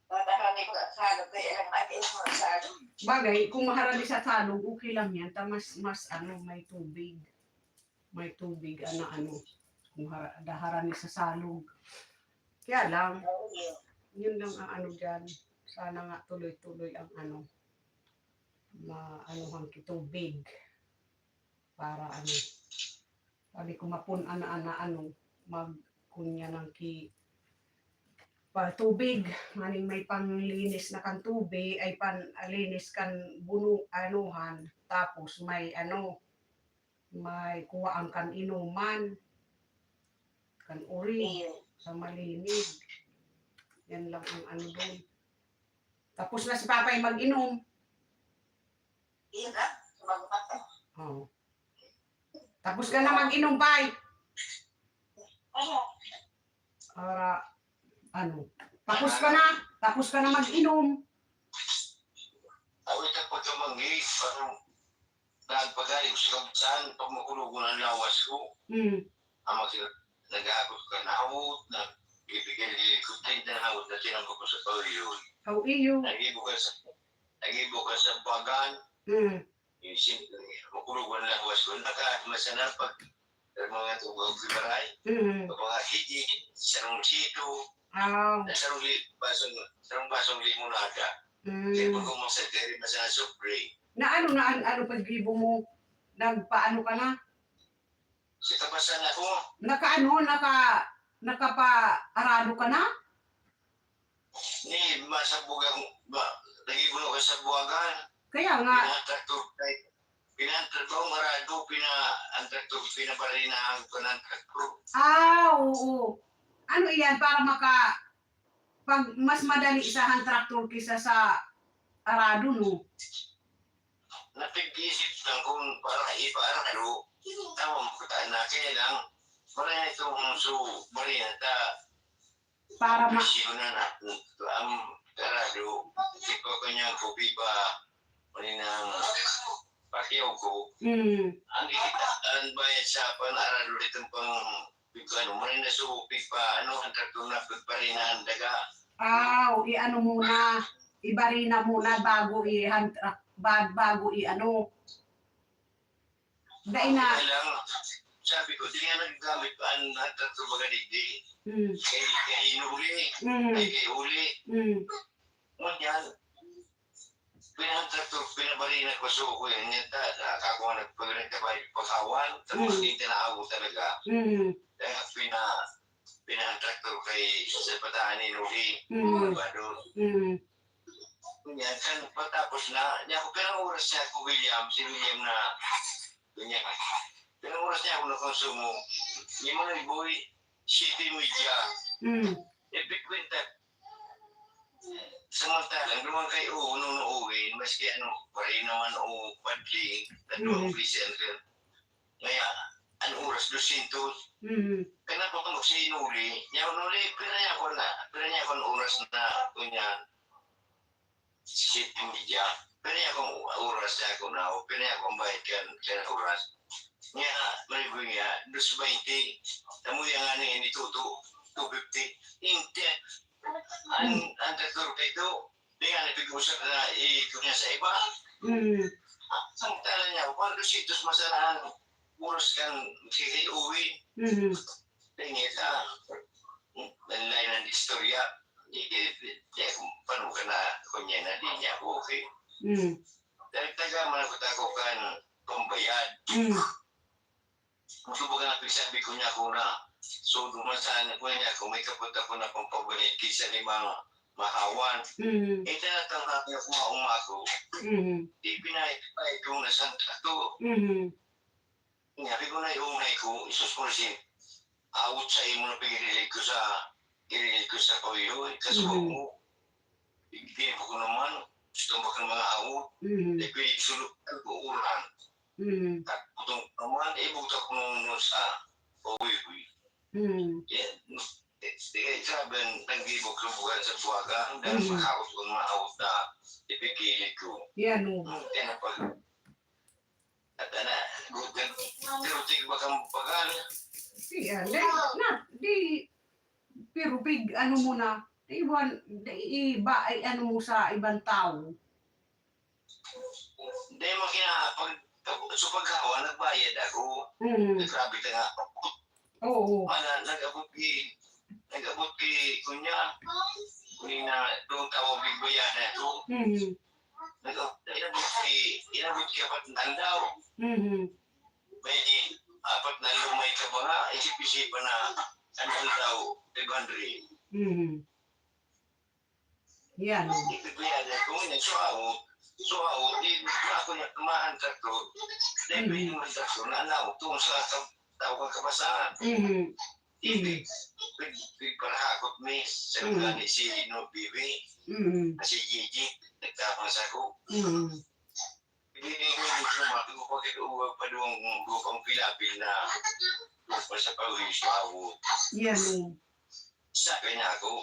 Tatahanin ko at salog, kaya lang matiis mo ang salog. Bagay, kung maharani sa salog, okay lang yan. Ta mas, mas ano, may tubig. May tubig, ano, ano. Kung hara-, daharani sa salog. Kaya lang, Oo, yun. Yun lang ang ano dyan. Sana nga tuloy-tuloy ang ano, maanuhan kitubig. Para ano, sabi ko, mapun-an na, na ano, mag-, kunya ng ki-, pa tubig, maning may panglinis na kan tubig, ay panlinis kan bunu-, anuhan, tapos may ano, may kuwaan kan inuman, kan uri, sa malinig. Yan lang ang ano dun. Tapos na si Papay mag-inom. Iyan na, sumagot ako. Oo. Tapos ka na mag-inom, Pay. Ano? Para, ano, tapos ka na, tapos ka na mag-inom. Awit ang pagkamanggi, parang nagpagaling sa kabisan, pag makulogon ang lawas ko. Mm. Ang mga nag-aabot ka na awot, nagbibigay ng likod, ay na awot na tinampo ko sa pawiyod. Aw, iyo. Nag-ibo ka sa, nag-ibo ka sa bagan. Mm. Yung siyempre, makulog ang lawas ko. Naka, masana pag, ang mga tubag di baray. Mm. Ang mga higi, sarong sito. Ah. Na sarong li-, basong, sarong basong limonada. Mm. Kaya pag kumasal ka rin, masana soft drink. Na ano, na an-, ano pag gibo mo? Nagpaano ka na? Sa tabasan ako. Naka ano, naka, nakapaarado ka na? Ni, masabugan, ma-, nagigulo ka sa buwagan. Kaya nga. Pinatraktor, pinatraktor, arado, pina-, ang traktor, pinabarinahan ko ng traktor. Ah, oo. Ano iyan? Para maka-, pag mas madali sa hand tractor kaysa sa arado, no? Napag-isip lang kung para ipaarado. Tama mo kita na, kaya lang, marami itong so, marami na ta. Para ma- Presyo na na, ang karado, di pa kanyang kubi ba, maninang pakiyaw ko. Mm. Ang kikita, ang bayad sa pangarado nitong pang, ano, manin na supig pa, ano, ang traktor na pagparinahan daga. Ah, o, i-ano muna, ibarina muna bago i-hand, ah, bag-, bago i-ano. Dai na. Kaya lang, sabi ko, di nga naggamit pa ang, ang traktor baga digdi. Mm. Kay, kay Nuli, Mm. kay, kay Uli. Mm. Ngunyan, pinatraktor, pinabarina ko, so, ko yan, yan, ta, ta, ako nga nagpag-, nagkabay, pagkawan, tapos Mm. hindi na ako talaga. Mm. Kaya pina-, pinatraktor kay sa Bataan ni Nuli, Mm. Salvador. Mm. Ngunyan, kan, pagtapos na, niya ako, "Pirang oras niya ako, William?" Si William na, ngunyan, "Pirang oras niya ako nakonsumo?" Ni Manoy Boy, siyete y media. Mm. Epic kwenta. Samantalang, duman kay, oo, nung nauwi, maski ano, pa rin naman, o padling, Mm. tatlo ang presenter. Kaya, ang oras, dosyentos. Mm. Kaya napakamag sa Nuli, niya, "Nuli, pira niya ako na, pira niya akong oras na, kunyan, siyete y media. Pira niya akong oras niya ako na, o pira niya akong bayad kan, kan oras." Niya, maligoy niya, dos baynte. Tamo yan nga ni, ni Toto, two fifty. Inte, ang, ang doktor pa ito, di nga napag-usap na, eh, ito niya sa iba. Mm. Samtala niya, one dosyentos masaraan. Puros kang sige uwi. Mhm. Tingin ka, ang lain ng istorya. Di, di, di, di ako, paano ka na, kunya na, di niya ako okay. Mm. Dahil taga man ako, tago kan pambayad. Mm. Gusto ba nga, sabi ko niya ako na, so, duman saan ko niya ako, may kapot ako na pampabayad kaysa limang mahawan. Mm. Eh, tinatangka niya kung mauma ako. Mm. Di pinahit-pahit ko na santa to. Mm. Sabi ko na, "Iungay ko, isus ko na si awot sa imo na pigirilig ko sa, girilig ko sa kahoy, kasuwag Mhm. mo." Igdi ko naman, gusto mo ka mga awot. Mhm. Eh, pwede sulok ang uuran. Mhm. At putong naman, eh, buta ko nung sa kahoy. Mhm. Yan. Eh, eh, sabi, ang, ang gibok sa buwan sa buwaga, ang dami Mhm. mga awot ko, mga awot na ipigilid ko. Yan, oh. Hmm, kaya na pag At ana, gugan, pero tig bakang bagal. Di, ah, di, na, di, pero big, ano mo na, iwan, di, iba, ay ano mo sa ibang tao. Di mo kina-, pag, pag, sa pagkawa, nagbayad ako. Mm. Grabe ka nga. Oo. Ana, nag-abot ki, nag-abot ki, kunya, kunya na, doon tawag, big bayad na ito. Mm. Nag-, inabot ki, inabot ki apat na aldaw. Mhm. May apat na aldaw may kabanga, isip-isipan na, ang aldaw, five hundred. Mhm. Yan. Ibibiyaan ko ngayon, so ako, so ako, di ba ako niya tumahan traktor? Dahil Mhm. pwede mo traktor na ano, tungkol sa tao kang kabasahan. Mhm. Hindi. Mhm. Pwede, pwede para hakot, miss. Sa Mhm. lugar ni si, no, Bibi. Mhm. Si Gigi, nagtapang sa ko. Mhm. Hindi, hindi, hindi, hindi, hindi, hindi, pa duwang, duwang pilapil na, duwang pa sa pawis, mabot. Yan, oh. Sabi niya ako,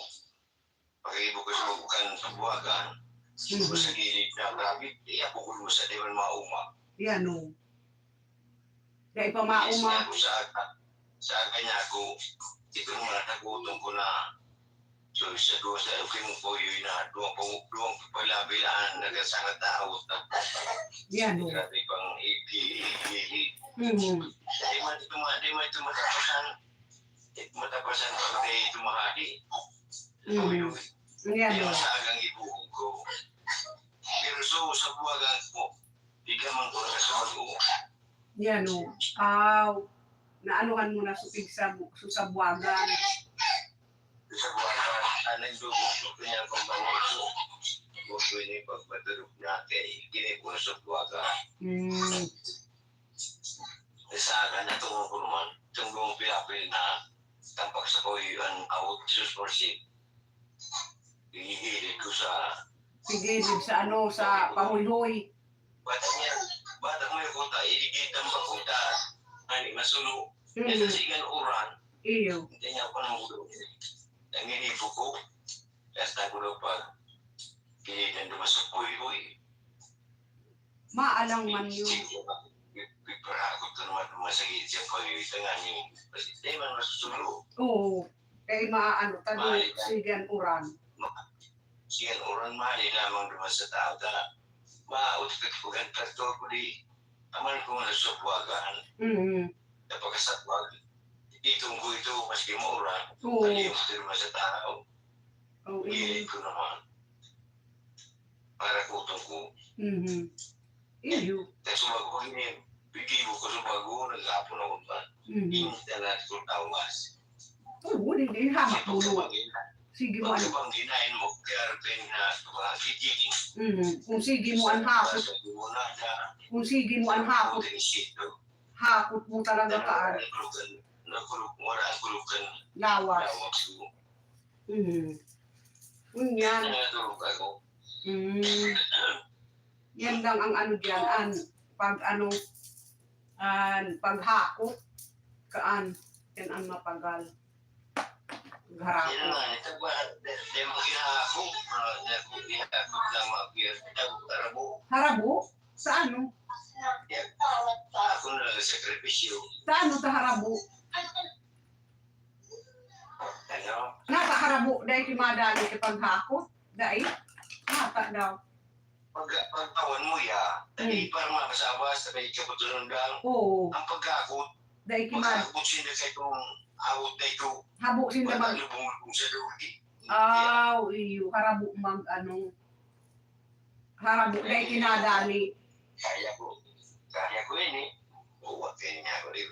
"Pakibo ko sa bukan sa buwagan, Mhm. sa gilid na grabe, di ako kulo sa di man mauma." Yan, oh. Dai pa Yes, mauma. Nga ako sa, sa kanya ako, ito naman ang nagutom ko na. So, sa duwa sa okay mo po, yun na, duwang pa, duwang pa pala bilaan, nagasangat na awot na. Yan, oh. Grabe pang ipili, ipili. Mhm. Di man ito ma-, di man ito matapasan. Di matapasan pag may tumahadi. Mhm. Yan, Kaya oh. Sa agang ibuhog ko. Pero so, sa buwagan ko, di ka man ko na sa mag-uwa. Yan, oh. Aw, naanuhan mo na supig sa bu-, so sa buwagan. Sa buwagan, ah, nagdugog ko niya kung paano ko. Kung pwede pagpatulog na kay kini ko sa buwagan. Hmm. Sa akin, natungo ko naman, itong buong pilapil na tampak sa kahoy, ang awot, Jesus mercy. Hinihilig ko sa Sige, sa ano, sa pahuyhoy. Bata niya, bata mo yung kuta, iligid ang pakuta. Ani, masulo. Mm. Kaya sa sigan uran. Iyo. Hindi niya ako nang ulo. Nanginibo ko. Kaya sa ko daw pa, kinitan naman sa puy-puy. Maalang man yun. Pagparakot ko naman masakit siya pag-ibig na nga niya. Kasi di man masusulo. Oo. Kaya maano, talo, Maalang. Sigan uran. Ma-, sigan uran, mali lamang naman sa tao. Ta, maot ka pag ang traktor ko di, aman ko nga sa buwagan. Mm. Napakasabwag. Itong ko ito, maski mauran, Oo. Aliyos ko naman sa tao. Oo, Ilit ko naman. Para kutong ko. Mhm. Iyo. Kaya sumagot niya, bigay mo ko sa bago, naghapon ako ba? Mhm. Init na lahat ko tawas. Oo, di, di, hapon mo. Sige mo, ano. Pagkabanggi na, mo, kaya rin na, mga kikiling. Mhm. Kung sige mo, ang hapon. Sa limonada. Kung sige mo, ang hapon. Sa limonada. Hakot mo talaga, kaan. Nakulog, wala ang kulog kan Lawas. Lawas ko. Mm. Ngunyan. Kaya natulog ako. Mm. Yan lang ang ano diyan, an, pag ano, an, paghakot, kaan, yan ang mapagal. Harapot. Yan nga, ito ba, di, di mo ginahakot, ah, di mo ginahakot lang, mga beer. Ito, harabo. Harabo? Sa ano? Yan. Ako na lang ang sakripisyo. Sa ano ta harabo? Ano? Nata harabo, dai ki madali ki paghakot, dai? Nata daw. Pag, pagtawan mo, ya, dali, Hmm. Para makasabas, sabay ka po tunundang. Oo. Ang paghakot, Dai ki mag- maghakot sinda sa itong awot na ito. Habo sinda mag- Wala lubong-lubong sa loob, eh. Aw, iyo, harabo mag, ano, harabo, dai ki nadali. Kaya ko, kaya ko yan, eh. Oo, kaya niya ako, eh.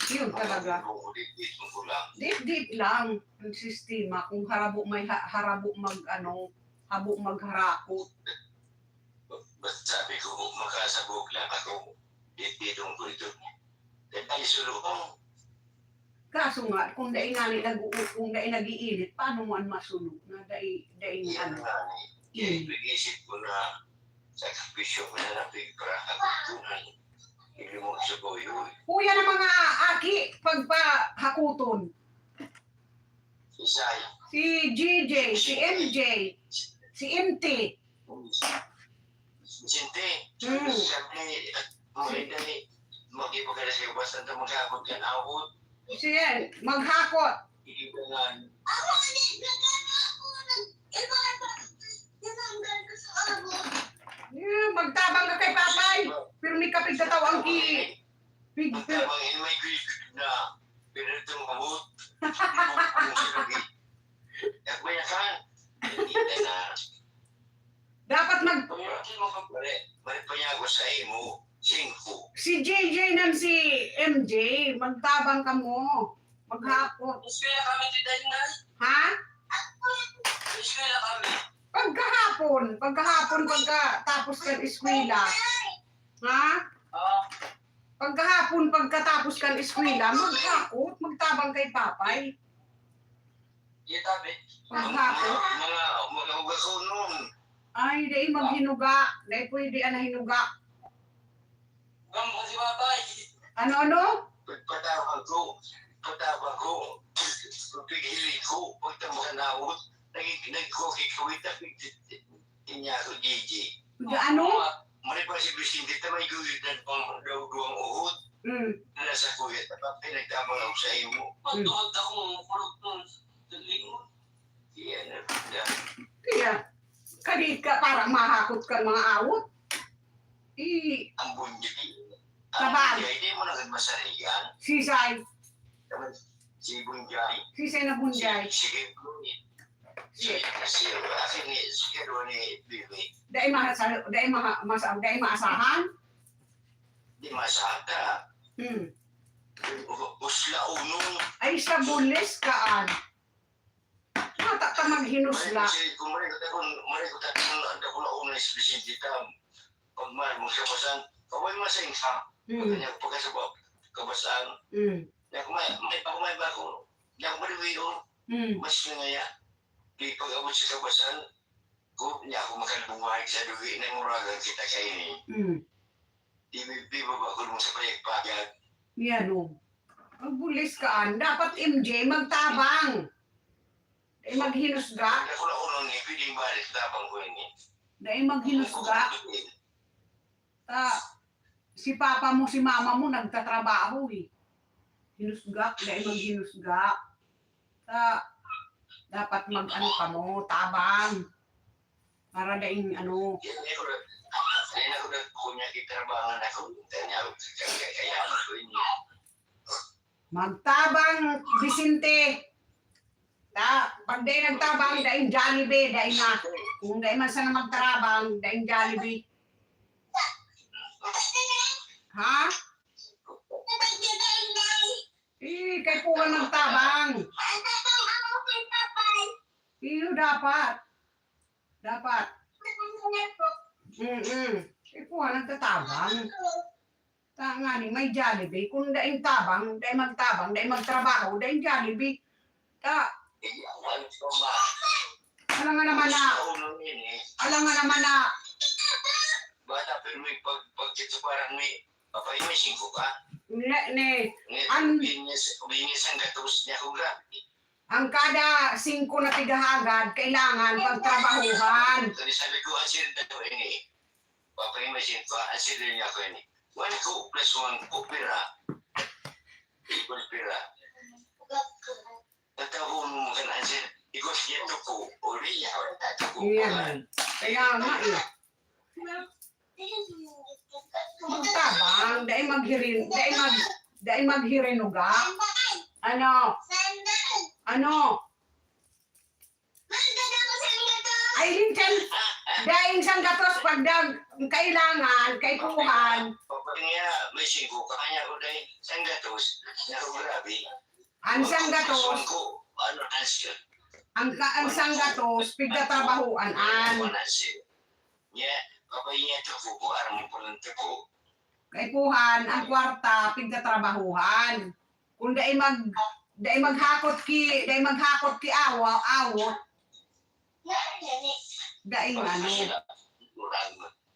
Yun talaga. Dip-dip lang. Dip-dip lang ang sistema. Kung harabo may ha-, harabo mag, ano, habo magharakot. Basta sabi ko, makasabog lang ako. Dip-dipon ko ito. Dahil suluong. Kaso nga, kung dai nga ni nag-u-, kung dai nag-iinit, paano mo an masunog na dai, dai Yan ano? Nga, eh. Init. Pag-isip ko na, sakripisyo ko na lang, pigparahan ko na. Hindi mo sa boyo, eh. Kuya ng mga aki, pagpahakuton. Isay. Si G J, si M J, si M T. Sinte. Hmm. Sabi, maganda ni, mag-iba ka na sa iwasan na maghakot ka na ako. Siya, maghakot. Iibangan. Yeah, magtabang ka kay Papay. Pirmi ka pigtatawang ki-, pig-, Magtabang in may grid na. Pero itong abot. Nagmayakan. Hindi na. Dapat mag- Pag-iwasan mo ka, pare. Balik pa niya ako sa imo. Singko. Si J J nang si M J, magtabang kamo. Maghapon. Mas kaya kami di dahil na. Ha? Pagkahapon, pagkahapon, pagkatapos kan eskwela. Ha? Pagkahapon, pagkatapos kan eskwela, maghakot, magtabang kay Papay. Maghakot. Mga, mga hugason nun. Ay, dai maghinuga. Dai pwede ang hinuga. Gambo si Papay. Ano, ano? Pagpatabang ko, patabang ko, paghiling ko, pagtambok sa nawot, nag-, nagkukikawit na pig-, niya ako, Gigi. Ano? Mali pa si Vicente, ta may guyod na duwang, daw duwang uhod. Mm. Nasa kuyat, ta pinagtabang ako sa imo. Mm. Pagtuhag ako, mga kulog nun, sa lingon. Iya na, iya. Kaya, kadi ka, parang mahakot ka mga awot. I- Ang bunjay. Ang Tabang. Bunjay, di mo na nagmasarigan. Sisay. Si Bunjay. Sisay na Bunjay. Si, si, si, si, asin ni, si Kado ni Bibi. Dai mahasa-, dai maha-, masa-, dai maasahan? Di masata. Hmm. U-, usla uno. Ay, sa bulis kaan. Mata ka maghinusla. Maray ko siya, kung maray ko ta-, kung maray ko ta-, kung ang dako na una is Vicente Tam. Pag mahal mo siya, basan, kaway mo sa insa. Hmm. Kanya ko pagkasabab, kabasan. Hmm. Nya kung may, may, ako may bako, nya kung maliwi ko, Hmm. mas na ngaya. Di pag-abot sa kabasan, ko, nya ako makalibong sa dugi, na muragan kita kaini. Hmm. Di, di ba ba ko mo sa payag-payag? Yan, oh. Magbulis ka, an. Dapat, M J, magtabang. Dai maghinusga. Ako na unang ni pwedeng balik tabang ko ini. Dai maghinusga. Ta, si papa mo, si mama mo, nagtatrabaho, eh. Hinusga, dai maghinusga. Ta, dapat mag-ano ka mo, tabang. Para daing ano. Yan, yan, yan, yan, ako nagpunya, kitrabangan ako. Yan, yan, kaya, kaya, kaya, Magtabang, Vicente. Ta, pag dai nagtabang, daing Jollibee, dai na. Kung dai man sana magtarabang, daing Jollibee. Ha? Eh, kay puha magtabang. Iyo, dapat. Dapat. Mm-mm. Kay puha nagtatabang. Ta ngani, may Jollibee. Kung daing tabang, dai magtabang, dai magtrabaho, daing Jollibee. Ta, Iyawan ko, ma. Alangan naman na. Sa ulo yun, eh. Alangan naman na. Bata, pero may pag-, pag-, ito parang may, papay, may singko ka? Ne, ne. Ngayon, An- binis, binis ang gatos niya, kung grabe. Ang kada singko na tigahagad, kailangan pagtrabahuhan. Sabi, sabi ko, ang sir daw ini, papay, may singko, ang sir niya ko ini. One ko plus one ko, pira. Equal pira. Tatawo mo mga na, sir. Equal siya to ko. O, riya, o, tato ko. Iyan. Kaya nga, eh. Magtabang, dai maghirin-, dai mag-, dai maghirinuga. Ano? Ano? Ay, minsan, daing sanggatos pag dag-, kailangan, kay kuhan. Pag niya, may singko, kaya ko daing sanggatos, na grabe. Ang sanggatos, Singko, ano, answer? Ang ka-, ang sanggatos, pigtatrabahoan, an. Ano, answer? Niya, kapag niya ito, kuko, aram mo po lang ito po. Kay kuhan, ang kwarta, pigtatrabahuhan. Kung dai mag-, dai maghakot ki, dai maghakot ki awa, awot. Daing ano. Pag sila,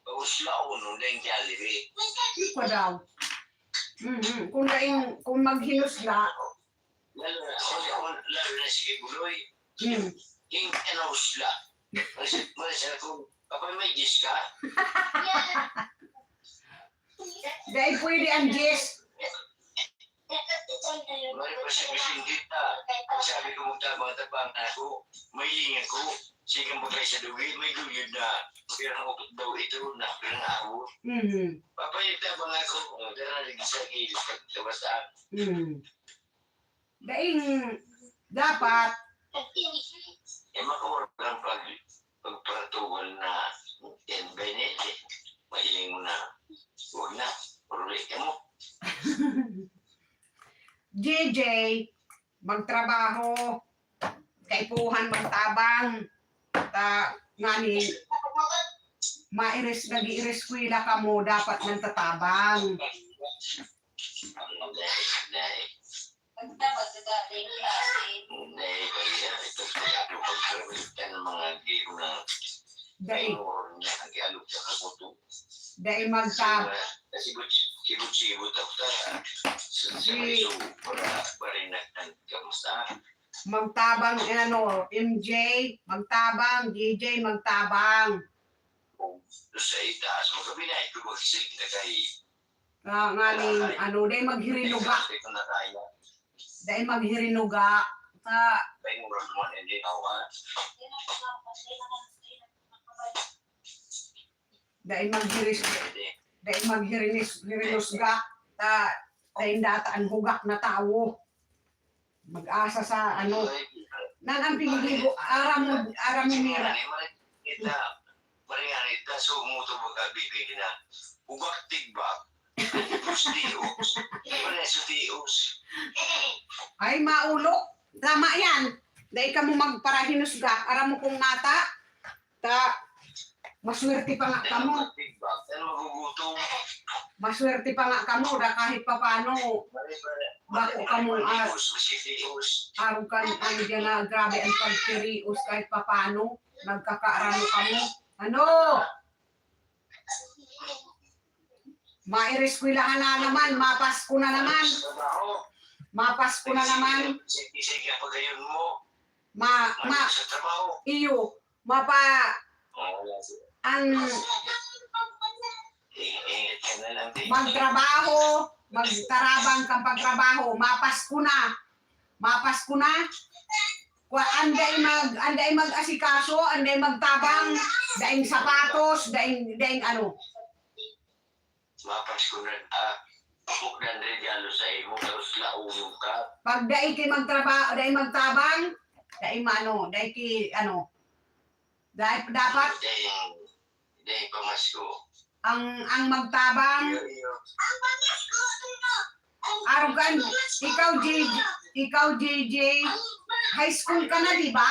pag sila uno, daing Jollibee. Ikaw daw. Mhm. Kung daing, kung maghinusga. Lalo na, lalo na, lalo na si Buloy. Hmm. Yung ano, usla. Mas, mas ako, kapag may gis ka? Dai pwede ang gis. Mali pa siya kasi hindi ta. Sabi ko, magtabang-tabang na ako. May ako. Sige, magkay sa dugi, may guyod na. Pero ang upot daw ito na, pero naabot. Mhm. Papayag tabang ako. Oh, dara, nagisa, gilid, pagtabas, ah. Mhm. Daing dapat. Eh, makuha lang pag, pagparatuhan na yan, ganyan, eh. Mahiling mo na. Huwag na. Problema mo. J J, magtrabaho. Kaipuhan, magtabang. Ta, ngani, mairis, nag-iireskwela kamo, dapat nagtatabang. Dai, dai magtab- Sibot-sibot ako ta. Sa, sa Si- Iso, para, para nagtan-, kamusta? Magtabang, eh, ano, M J, magtabang, J J, magtabang. O, sa itaas mo, gabi na ito, magsig na kay Ah, nganing, ano, dai maghirinuga. Ito na tayo. Dai maghirinuga. Sa Dai mo rin mo, hindi na ako, ah. Dai maghiris-, dai maghirinis-, hirinusga. Ta, dai data an hugak na tawo. Mag-asa sa, ano, nan ang piggigibo, aram mo, aram mo, Mira. Kita, maringan ita, so mo to baga bibili na. Hugak tigbak. Tios, tios. Pareso tios. Ay, maulok. Tama yan. Dai kamo magparahinusga. Aram mo kung nata, ta, maswerte pa nga kamo. Tigbak. Ano magugutom? Maswerte pa nga kamo, da kahit papano. Bako kamo, ah, Tios, si tios. Arog kan, ano, diyan na, grabe ang pagtirios kahit papano. Nagkakaarano kamo. Ano? Maireskwelahan na naman, mapasko na naman. Mapasko na naman. Sige, sige, pagayon mo. Ma, ma, Sa trabaho. Iyo, mapa, Oo, wala siya. Ang Eh, eh, yan na lang din. Magtrabaho, magtarabang kang pagtrabaho, mapasko na. Mapasko na. Kwa, anday mag, anday mag-asikaso, anday magtabang, daing sapatos, daing, daing ano. Mapasko na, ah, ako na regalo sa imo, tapos lauyon ka. Pag dai ki magtrabaho, dai magtabang, dai maano, dai ki, ano, dai, dapat Dai, dai pamasko. Ang, ang magtabang. Iyo, iyo. Arog kan, ikaw, J J, ikaw, J J, high school ka na, di ba?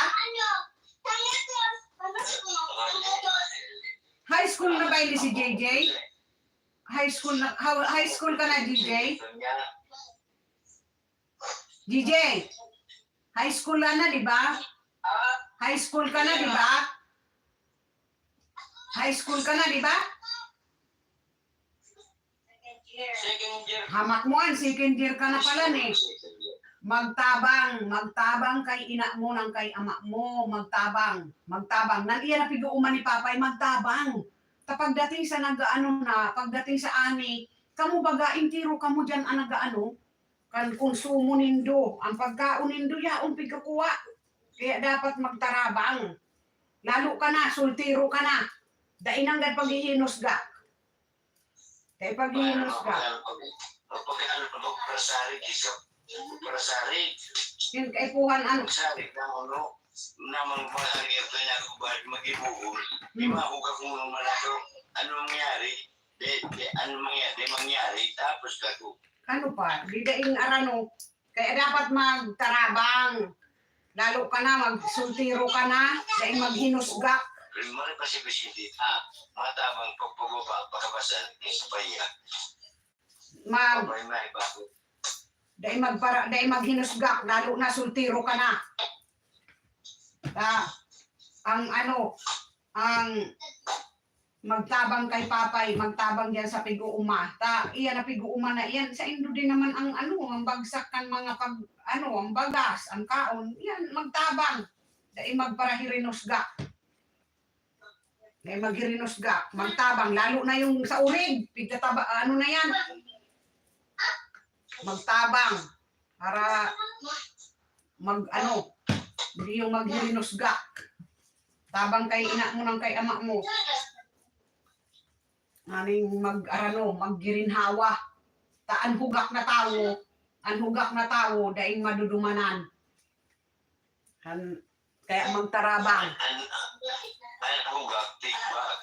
High school na ba ini si J J? High school na, ha-, high school ka na, J J? J J, high school ka na, di ba? High school ka na, di ba? High school ka na, di ba? Second year. Hamak mo an, second year ka na pala ni. Magtabang, magtabang kay ina mo nang kay ama mo, magtabang, magtabang. Nan iya na pig-ooman ni Papay, magtabang. Ta pagdating sa nag-aano na, pagdating sa ani, kamo baga, entero kamo diyan an nag-aano, kan konsumo nindo, ang pagkaon nindo, yaon pigkukua. Kaya dapat magtarabang. Lalo ka na, soltero ka na. Dai nanggad paghihinusga. Dai paghihinusga. Magpag-, magpag-, magpag-, magparasarig, isa, magparasarig. Yun, kaipuhan, ano? Magsarig na, ano, na mga bahagi ang kanya ko ba, mag-ibuhol. Hmm. Di ba, ako ka kung naman ako, ano nangyari? Di, di, ano mangyari? Di mangyari, tapos ka ko. Ano pa? Di daing arano. Kaya dapat magtarabang. Lalo ka na, magsoltero ka na, daing maghinusgak. Primary pa si Vicente, ah, matabang pagpababa, pagkabasan, sa paya. Mag- Abay, may bago. Daing magpara-, daing maghinusgak, lalo na soltero ka na. Ah, ang ano, ang magtabang kay Papay, magtabang diyan sa pig-uuma. Ta, iyan na pig-uuma na iyan. Saindo din naman ang ano, ang bagsak kan mga pag, ano, ang bagas, ang kaon. Iyan, magtabang. Dai magparahirinusga. Dai maghirinusga. Magtabang. Lalo na yung sa urig. Pigtataba, ano na yan. Magtabang. Para mag, ano, hindi yung maghirinusga. Tabang kay ina mo nang kay ama mo. Aning mag-arano, maggirinhawa. Ta an hugak na tawo, an hugak na tawo, daing madudumanan. Kan, kaya magtarabang. An, an, an hugak, tigbak.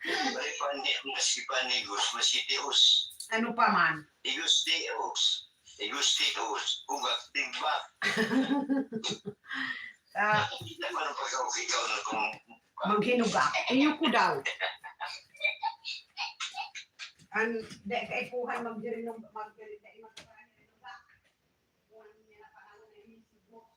Balik pa, hindi, maski pa nigos, maski tios. Ano pa man? Igos, tios. Igos, tios. Hugak, tigbak. Ah, maghinugak. Iyo ko daw. An, di, kaipuhan, magdiri ng, magdiri, di, magdiri ng hinugak. Kung ano niya na panahon na yun, siguro.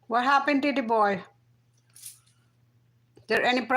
What happened to the boy? There any